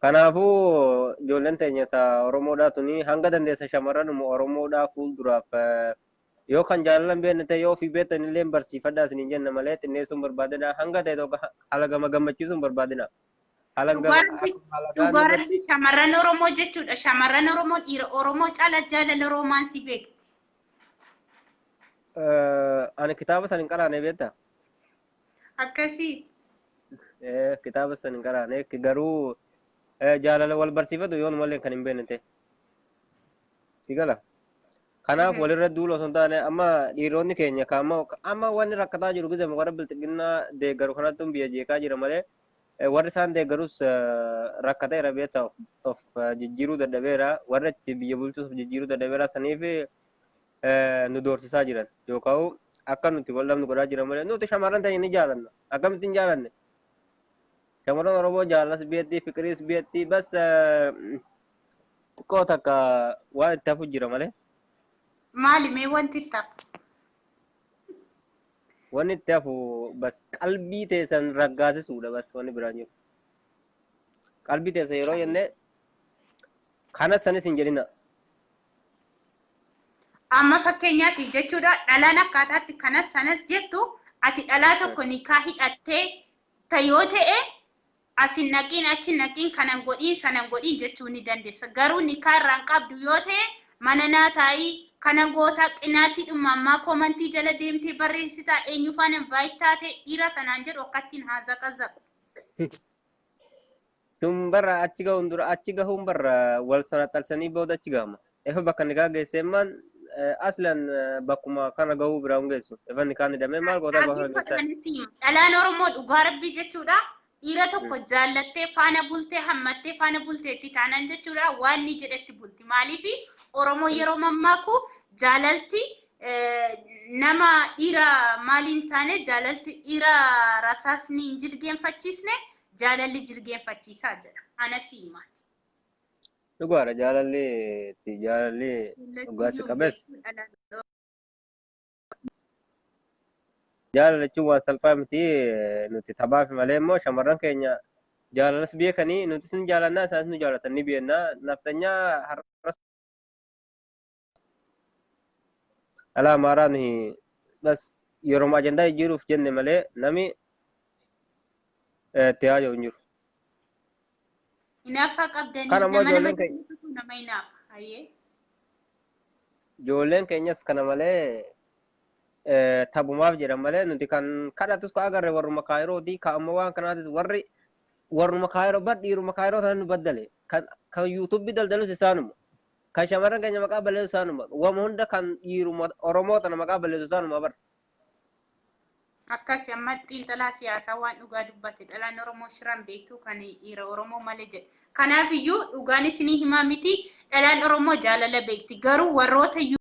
Speaker 5: Kanaafuu ijoolleen teenya ta Oromoodhaa tuni hanga dandeessa shamarranuma Oromoodhaa fuulduraaf yoo kan jaalala hin beekne ta'e yoo ofii beektan illee barsiifadhaa isiniin jenna malee xinneessuu hin barbaadina. Hanga ta'e tokko haala gama gammachiisuu hin barbaadina. Haala
Speaker 1: Dhugaa rabbi shamarran Oromoo jechuudha. Shamarran Oromoo dhiira Oromoo caala jaalala roomaansii beekti.
Speaker 5: Ani kitaaba san hin qaraane beektaa?
Speaker 1: Akkasii.
Speaker 5: Kitaaba san hin qaraane garuu jaalala wal barsiifatu yoon malee kan hin beekne ta'e. Si gala? Kanaaf walirra duula osoo hin taane amma dhiironni keenya kaamma amma wanni rakkataa jiru gizama warra bilxiginnaa deeggaru kanatti biyya jeeqaa jira malee warri isaan deeggarus rakkateera beektaa of jijjiiruu dadhabeera warri achi biyya bulchus of jijjiiruu dadhabeera saniif nu doorsisaa jiran yookaan akka nuti wal dhabnu godhaa jiran malee nuti shamarran ta'e ni jaalanna akkamitti hin jaalanne shamarran Oromoo jaalalas biyyattii fiqiriis biyyattii bas xiqqoo takka waan itti hafu jira malee.
Speaker 1: Maali mee wanti itti hafu?
Speaker 5: Wanni itti hafu bas qalbii teessan raggaasisuudha bas wanni biraan jiru. Qalbii teessan yeroo jennee kanas sanis hin jedhina.
Speaker 1: Amma fakkeenyaatiif jechuudha dhalaan akkaataatti kanas sanas jettu ati dhalaa tokko nikaa hidhattee yoo ta'e asin naqiin achi naqiin kanan godhiin sanan godhiin jechuu ni dandeessa. Garuu nikaa irraan qabdu yoo ta'e mana naa taa'ii kana goota qinaatii dhuma ammaa koomantii jala deemtee barreessitaa eenyu faana invite taate dhiira sanaan jedhu akkattiin haa zaqazaqu.
Speaker 5: Tun barra achi gahuun dura achi gahuun barra wal sana xalsanii booda achi gahama. Efa bakka nikaa geesseemmaan aslan bakkuma kana gahuu biraa hin geessu. Efa nikaan hidhamee maal goota bakka geessan.
Speaker 1: Dhalaan Oromoo dhugaa rabbii jechuudha. Dhiira tokko jaallattee faana bultee hammattee faana bulteetti taanaan jechuudha waan inni jedhetti bulti. Maaliif Oromoo yeroo mammaaku jaalalti nama dhiira maaliin taane jaalalti dhiira rasaasni hin jilgeenfachiisne jaalalli jilgeenfachiisaa jedha. Ana si himaati.
Speaker 5: Dhugaadha jaalalli jaalalli dhugaa si qabes. Jaalala jechuun waan salphaa miti nuti taphaaf malee immoo shamarran keenya jaalalas beekanii nuti sin jaalannaa isaanis nu jaalatan ni beekna. Naftanyaa har'as dhala amaaraa nuyi bas yeroo ajandaa jijjiiruuf jenne malee nami itti haaja'u hin jiru.
Speaker 1: Hinaaffaa qabdanii
Speaker 5: Kan ammoo
Speaker 1: nama nama
Speaker 5: ijoolleen keenya
Speaker 1: jaalatu nama hinaafa. Hayyee.
Speaker 5: Ijoolleen keenyas kana malee taphumaaf jedhan malee nuti kan kadhatus ka agarre warruma kaayirooti ka ammoo waan kanaatis warri warruma kaayiroo bar dhiiruma kaayiroo sana nu baddale kan kan yuutuubii daldalus isaanuma kan shamarran keenya maqaa balleessu isaanuma wama hunda kan dhiiruma Oromoo tana maqaa balleessu isaanuma bar.
Speaker 1: Akkas amma xiinxalaa siyaasaa waan dhugaa dubbate dhalaan Oromoo shiran beektuu kan dhiira Oromoo malee jedhe. Kanaaf iyyuu dhugaan isinii himaa miti dhalaan Oromoo jaalala beekti. Garuu warroota